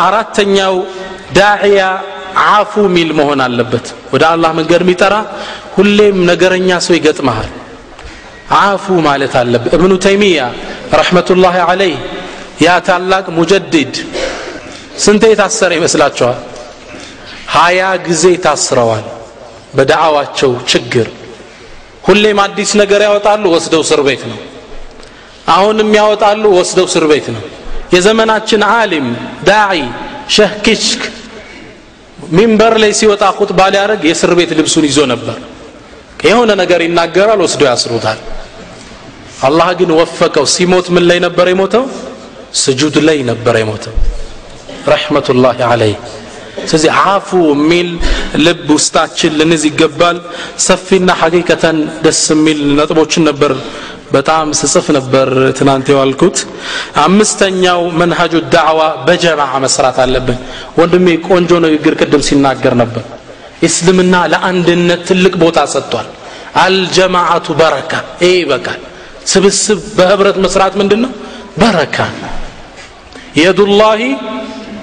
አራተኛው ዳዕያ አፉ ሚል መሆን አለበት። ወደ አላህ መንገድ የሚጠራ ሁሌም ነገረኛ ሰው ይገጥመሃል፣ አፉ ማለት አለበት። እብኑ ተይሚያ رحمة الله عليه፣ ያ ታላቅ مجدد፣ ስንቴ የታሰረ ይመስላችኋል? 20 ጊዜ ታስረዋል በዳዕዋቸው ችግር። ሁሌም አዲስ ነገር ያወጣሉ፣ ወስደው እስር ቤት ነው። አሁንም ያወጣሉ፣ ወስደው እስር ቤት ነው። የዘመናችን ዓሊም ዳዒ ሸህ ኪሽክ ሚንበር ላይ ሲወጣ ኹጥባ ሊያደርግ የእስር ቤት ልብሱን ይዞ ነበር። የሆነ ነገር ይናገራል፣ ወስደው ያስሩታል። አላህ ግን ወፈቀው። ሲሞት ምን ላይ ነበር የሞተው? ስጁድ ላይ ነበር የሞተው رحمة الله عليه። ስለዚህ አፉ የሚል ልብ ውስጣችን ልንይዝ ይገባል። ሰፊና ሐቂቀተን ደስ የሚል ነጥቦችን ነበር በጣም ስጽፍ ነበር ትናንት የዋልኩት። አምስተኛው መንሃጁ ዳዕዋ በጀማዓ መስራት አለብን። ወንድሜ ቆንጆ ንግግር ቅድም ሲናገር ነበር። እስልምና ለአንድነት ትልቅ ቦታ ሰጥቷል። الجماعة بركة። ይሄ ይበቃል። ስብስብ በህብረት መስራት ምንድን ነው? በረካ። يد الله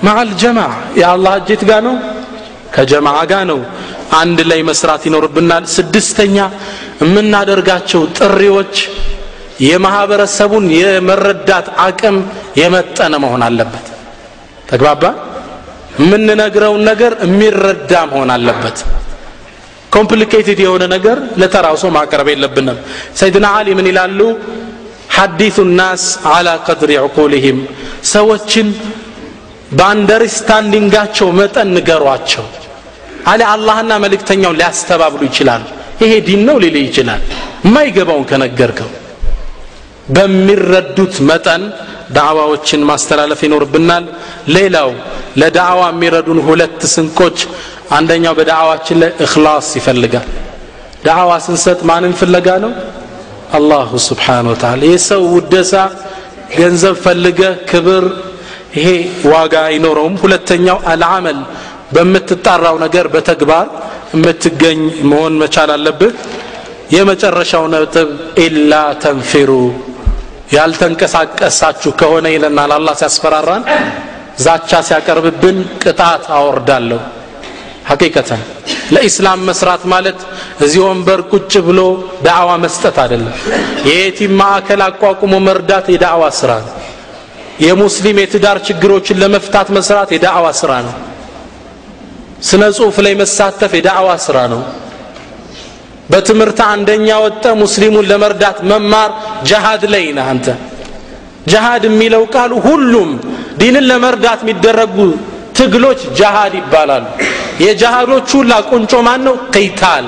مع الجماعة፣ የአላህ እጅ የት ጋ ነው? ከጀማዓ ጋ ነው። አንድ ላይ መስራት ይኖርብናል። ስድስተኛ፣ የምናደርጋቸው ጥሪዎች የማህበረሰቡን የመረዳት አቅም የመጠነ መሆን አለበት። ተግባባ? የምንነግረውን ነገር የሚረዳ መሆን አለበት። Complicated የሆነ ነገር ለተራው ሰው ማቅረብ የለብንም። ሰይድና አሊ ምን ይላሉ? حدثوا الناس على قدر عقولهم፣ ሰዎችን በ understanding ኣቸው መጠን ንገሯቸው አለ። አላህና መልእክተኛውን ሊያስተባብሉ ይችላሉ። ይሄ ዲን ነው ሊል ይችላል የማይገባውን ከነገርከው። በሚረዱት መጠን ዳዕዋዎችን ማስተላለፍ ይኖርብናል። ሌላው ለዳዕዋ የሚረዱን ሁለት ስንቆች፣ አንደኛው በዳዕዋችን ላይ እኽላስ ይፈልጋል። ዳዕዋ ስንሰጥ ማንን ፍለጋ ነው? الله سبحانه وتعالى። የሰው ውደሳ፣ ገንዘብ ፈልገ፣ ክብር፣ ይሄ ዋጋ አይኖረውም። ሁለተኛው العمل፣ በምትጣራው ነገር በተግባር የምትገኝ መሆን መቻል አለብህ። የመጨረሻው ነጥብ إلا تنفروا፣ ያልተንቀሳቀሳችሁ ከሆነ ይለናል አላህ ሲያስፈራራን፣ ዛቻ ሲያቀርብብን፣ ቅጣት አወርዳለሁ። ሐቂቀተን ለኢስላም መስራት ማለት እዚህ ወንበር ቁጭ ብሎ ዳዕዋ መስጠት አይደለም። የየቲም ማዕከል አቋቁሞ መርዳት የዳዕዋ ስራ ነው። የሙስሊም የትዳር ችግሮችን ለመፍታት መስራት የዳዕዋ ስራ ነው። ስነ ጽሁፍ ላይ መሳተፍ የዳዕዋ ስራ ነው። በትምህርት አንደኛ ወጠ ሙስሊሙን ለመርዳት መማር ጀሃድ ላይ ነህ አንተ። ጀሃድ የሚለው ቃል ሁሉም ዲንን ለመርዳት የሚደረጉ ትግሎች ጀሃድ ይባላሉ። የጀሃዶች ሁላ ቁንጮ ማን ነው? قتال፣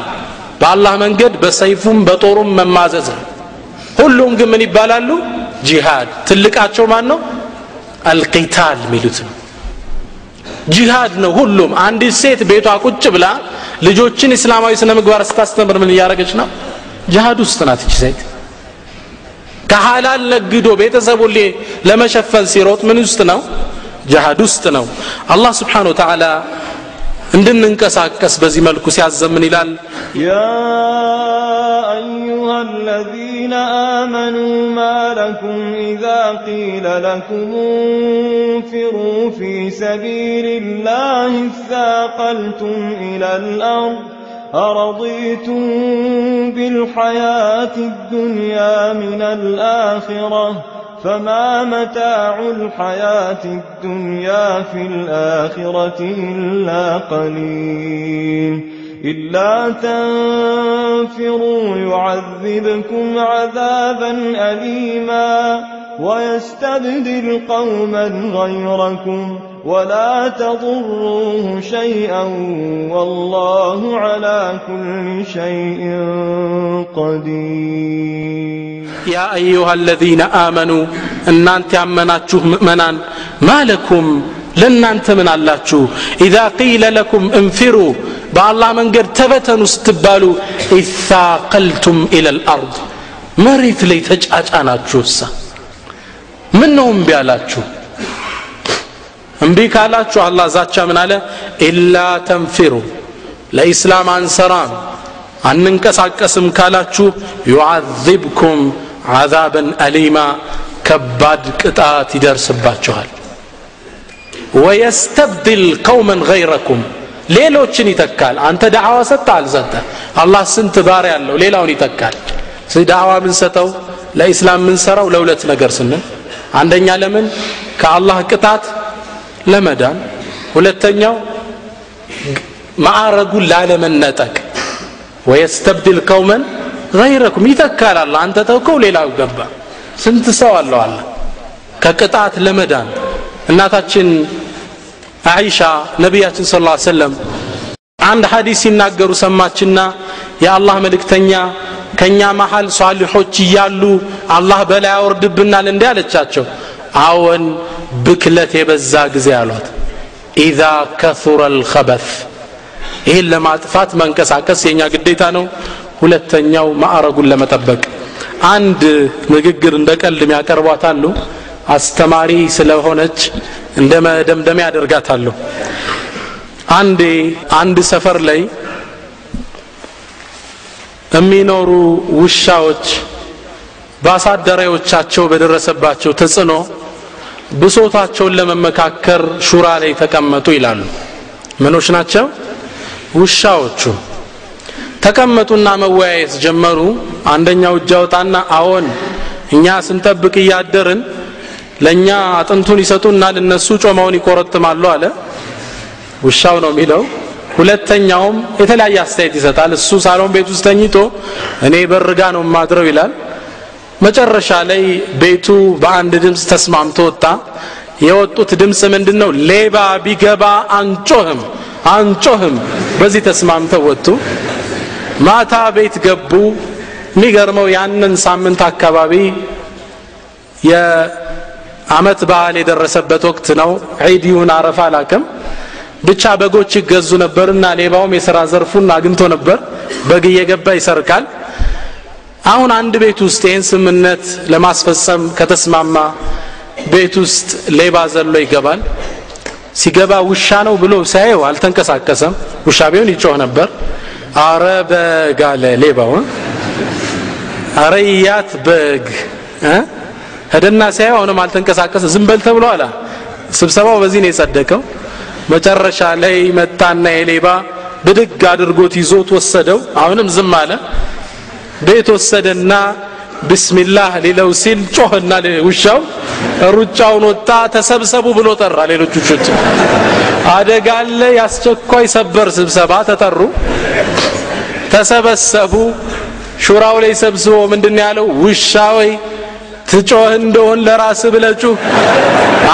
በአላህ መንገድ በሰይፉም በጦሩም መማዘዝ ነው። ሁሉም ግን ምን ይባላሉ? ጂሃድ። ትልቃቸው ማን ነው? القتال የሚሉት ነው። ጂሃድ ነው ሁሉም። አንዲት ሴት ቤቷ ቁጭ ብላ ልጆችን እስላማዊ ስነ ምግባር ስታስተምር ምን እያደረገች ነው? ጂሃድ ውስጥ ናት እቺ ሴት። ከሐላል ነግዶ ቤተሰቡን ለመሸፈን ሲሮጥ ምን ውስጥ ነው? ጂሃድ ውስጥ ነው። አላህ سبحانه وتعالى እንድንንቀሳቀስ በዚህ መልኩ ሲያዘምን ይላል? يا أيها الذين آمنوا ما لكم إذا قيل لكم انفروا في سبيل الله اثاقلتم إلى الأرض، أرضيتم بالحياة الدنيا من الآخرة، فما متاع الحياة الدنيا في الآخرة إلا قليل. إلا تنفروا يعذبكم عذابا أليما ويستبدل قوما غيركم ولا تضروه شيئا والله على كل شيء قدير. يا أيها الذين آمنوا እናንተ ያመናችሁ ምእመናን ማለኩም ለእናንተ ምን አላችሁ? إذا قيل لكم انفروا በአላህ መንገድ ተበተኑ ስትባሉ اثاقلتم إلى الأرض መሬት ላይ ተጫጫናችሁሳ ምን ነው እምቢ አላችሁ? እምቢ ካላችሁ አላህ ዛቻ ምን አለ? ኢላ ተንፊሩ ለኢስላም አንሰራም አንንቀሳቀስም ካላችሁ يعذبكم عذابا أليما ከባድ ቅጣት ይደርስባችኋል። ويستبدل قوما غيركم ሌሎችን ይተካል። አንተ ዳዕዋ ሰጠህ አልሰጠህ አላህ ስንት ባሪያ ያለው ሌላውን ይተካል። ስለዚህ ዳዕዋ ምን ሰጠው ለኢስላም ምን ሰራው ለሁለት ነገር ስንል አንደኛ ለምን ከአላህ ቅጣት ለመዳን፣ ሁለተኛው ማዕረጉን ላለመነጠቅ። ويستبدل قوما غيركم ይተካል አላህ። አንተ ተውከው ሌላው ገባ። ስንት ሰው አለው አላህ ከቅጣት ለመዳን። እናታችን አይሻ ነብያችን ሰለላሁ ዐለይሂ ወሰለም አንድ ሐዲስ ሲናገሩ ሰማችና የአላህ መልእክተኛ ከኛ መሃል ሷሊሆች እያሉ አላህ በላይ ያወርድብናል እንዴ አለቻቸው። አዎን ብክለት የበዛ ጊዜ አሏት። اذا كثر الخبث ይሄን ለማጥፋት መንቀሳቀስ የኛ ግዴታ ነው። ሁለተኛው ማዕረጉን ለመጠበቅ። አንድ ንግግር እንደ ቀልድ የሚያቀርቧት አሉ። አስተማሪ ስለሆነች እንደ መደምደሚያ ያደርጋታለሁ። አንድ ሰፈር ላይ የሚኖሩ ውሻዎች ባሳደራዮቻቸው በደረሰባቸው ተጽዕኖ ብሶታቸውን ለመመካከር ሹራ ላይ ተቀመጡ ይላሉ። ምኖች ናቸው? ውሻዎቹ ተቀመጡና መወያየት ጀመሩ። አንደኛው እጅ አወጣና አዎን እኛ ስንጠብቅ እያደርን ለኛ አጥንቱን ይሰጡና ለነሱ ጮማውን ይቆረጥማሉ አለ። ውሻው ነው የሚለው። ሁለተኛውም የተለያየ አስተያየት ይሰጣል። እሱ ሳሎን ቤት ውስጥ ተኝቶ እኔ በርጋ ነው ማድረው ይላል። መጨረሻ ላይ ቤቱ በአንድ ድምጽ ተስማምቶ ወጣ። የወጡት ድምጽ ምንድነው? ሌባ ቢገባ አንጮህም አንጮህም። በዚህ ተስማምተው ወጡ። ማታ ቤት ገቡ። የሚገርመው ያንን ሳምንት አካባቢ የአመት በዓል የደረሰበት ወቅት ነው። ዒድ ይሁን አረፋ አላውቅም፣ ብቻ በጎች ይገዙ ነበርና ሌባውም የሥራ ዘርፉን አግኝቶ ነበር። በግ እየገባ ይሰርቃል። አሁን አንድ ቤት ውስጥ ይሄን ስምምነት ለማስፈጸም ከተስማማ ቤት ውስጥ ሌባ ዘሎ ይገባል። ሲገባ ውሻ ነው ብሎ ሳይው አልተንቀሳቀሰም። ውሻ ቢሆን ይጮህ ነበር። አረ በግ አለ ሌባው። አረ ያት በግ ሄደና ሳይው አሁንም አልተንቀሳቀሰ። ዝም በል ተብሎ አለ። ስብሰባው በዚህ ነው የጸደቀው። መጨረሻ ላይ መጣና የሌባ ብድግ አድርጎት ይዞት ወሰደው። አሁንም ዝም አለ። ቤት ወሰደና ቢስሚላህ ሊለው ሲል ጮህና ውሻው ሩጫውን ወጣ። ተሰብሰቡ ብሎ ጠራ ሌሎች ውሾች። አደጋ አለ፣ ያስቸኳይ ሰበር ስብሰባ ተጠሩ። ተሰበሰቡ። ሹራው ላይ ሰብስቦ ምንድነው ያለው? ውሻ ወይ ትጮህ እንደሆን ለራስ ብለህ ጩህ፣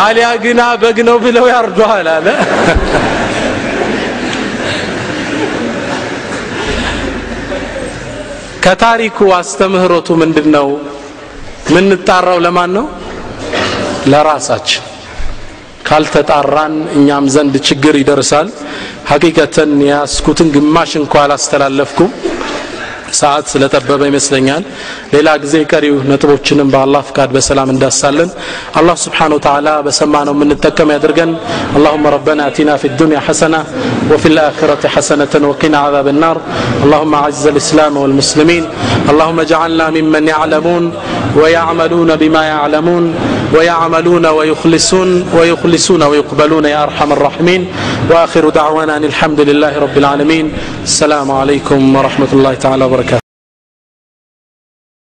አሊያ ግና በግ ነው ብለው ያርዱሃል አለ። ከታሪኩ አስተምህሮቱ ምንድነው? ምንጣራው ለማን ነው? ለራሳችን። ካልተጣራን እኛም ዘንድ ችግር ይደርሳል። ሐቂቀተን ያስኩትን ግማሽ እንኳን አላስተላለፍኩም። ሰዓት ስለጠበበ ይመስለኛል። ሌላ ጊዜ ቀሪው ነጥቦችንም በአላህ ፍቃድ በሰላም እንዳሳለን። አላህ Subhanahu Wa Ta'ala በሰማነው የምንጠቀም ያድርገን። اللهم ربنا آتنا في الدنيا حسنة وفي الآخرة حسنة وقنا عذاب النار. اللهم أعز الإسلام والمسلمين. اللهم اجعلنا ممن يعلمون ويعملون بما يعلمون ويعملون ويخلصون ويخلصون ويقبلون يا أرحم الراحمين. وآخر دعوانا أن الحمد لله رب العالمين. السلام عليكم ورحمة الله تعالى وبركاته.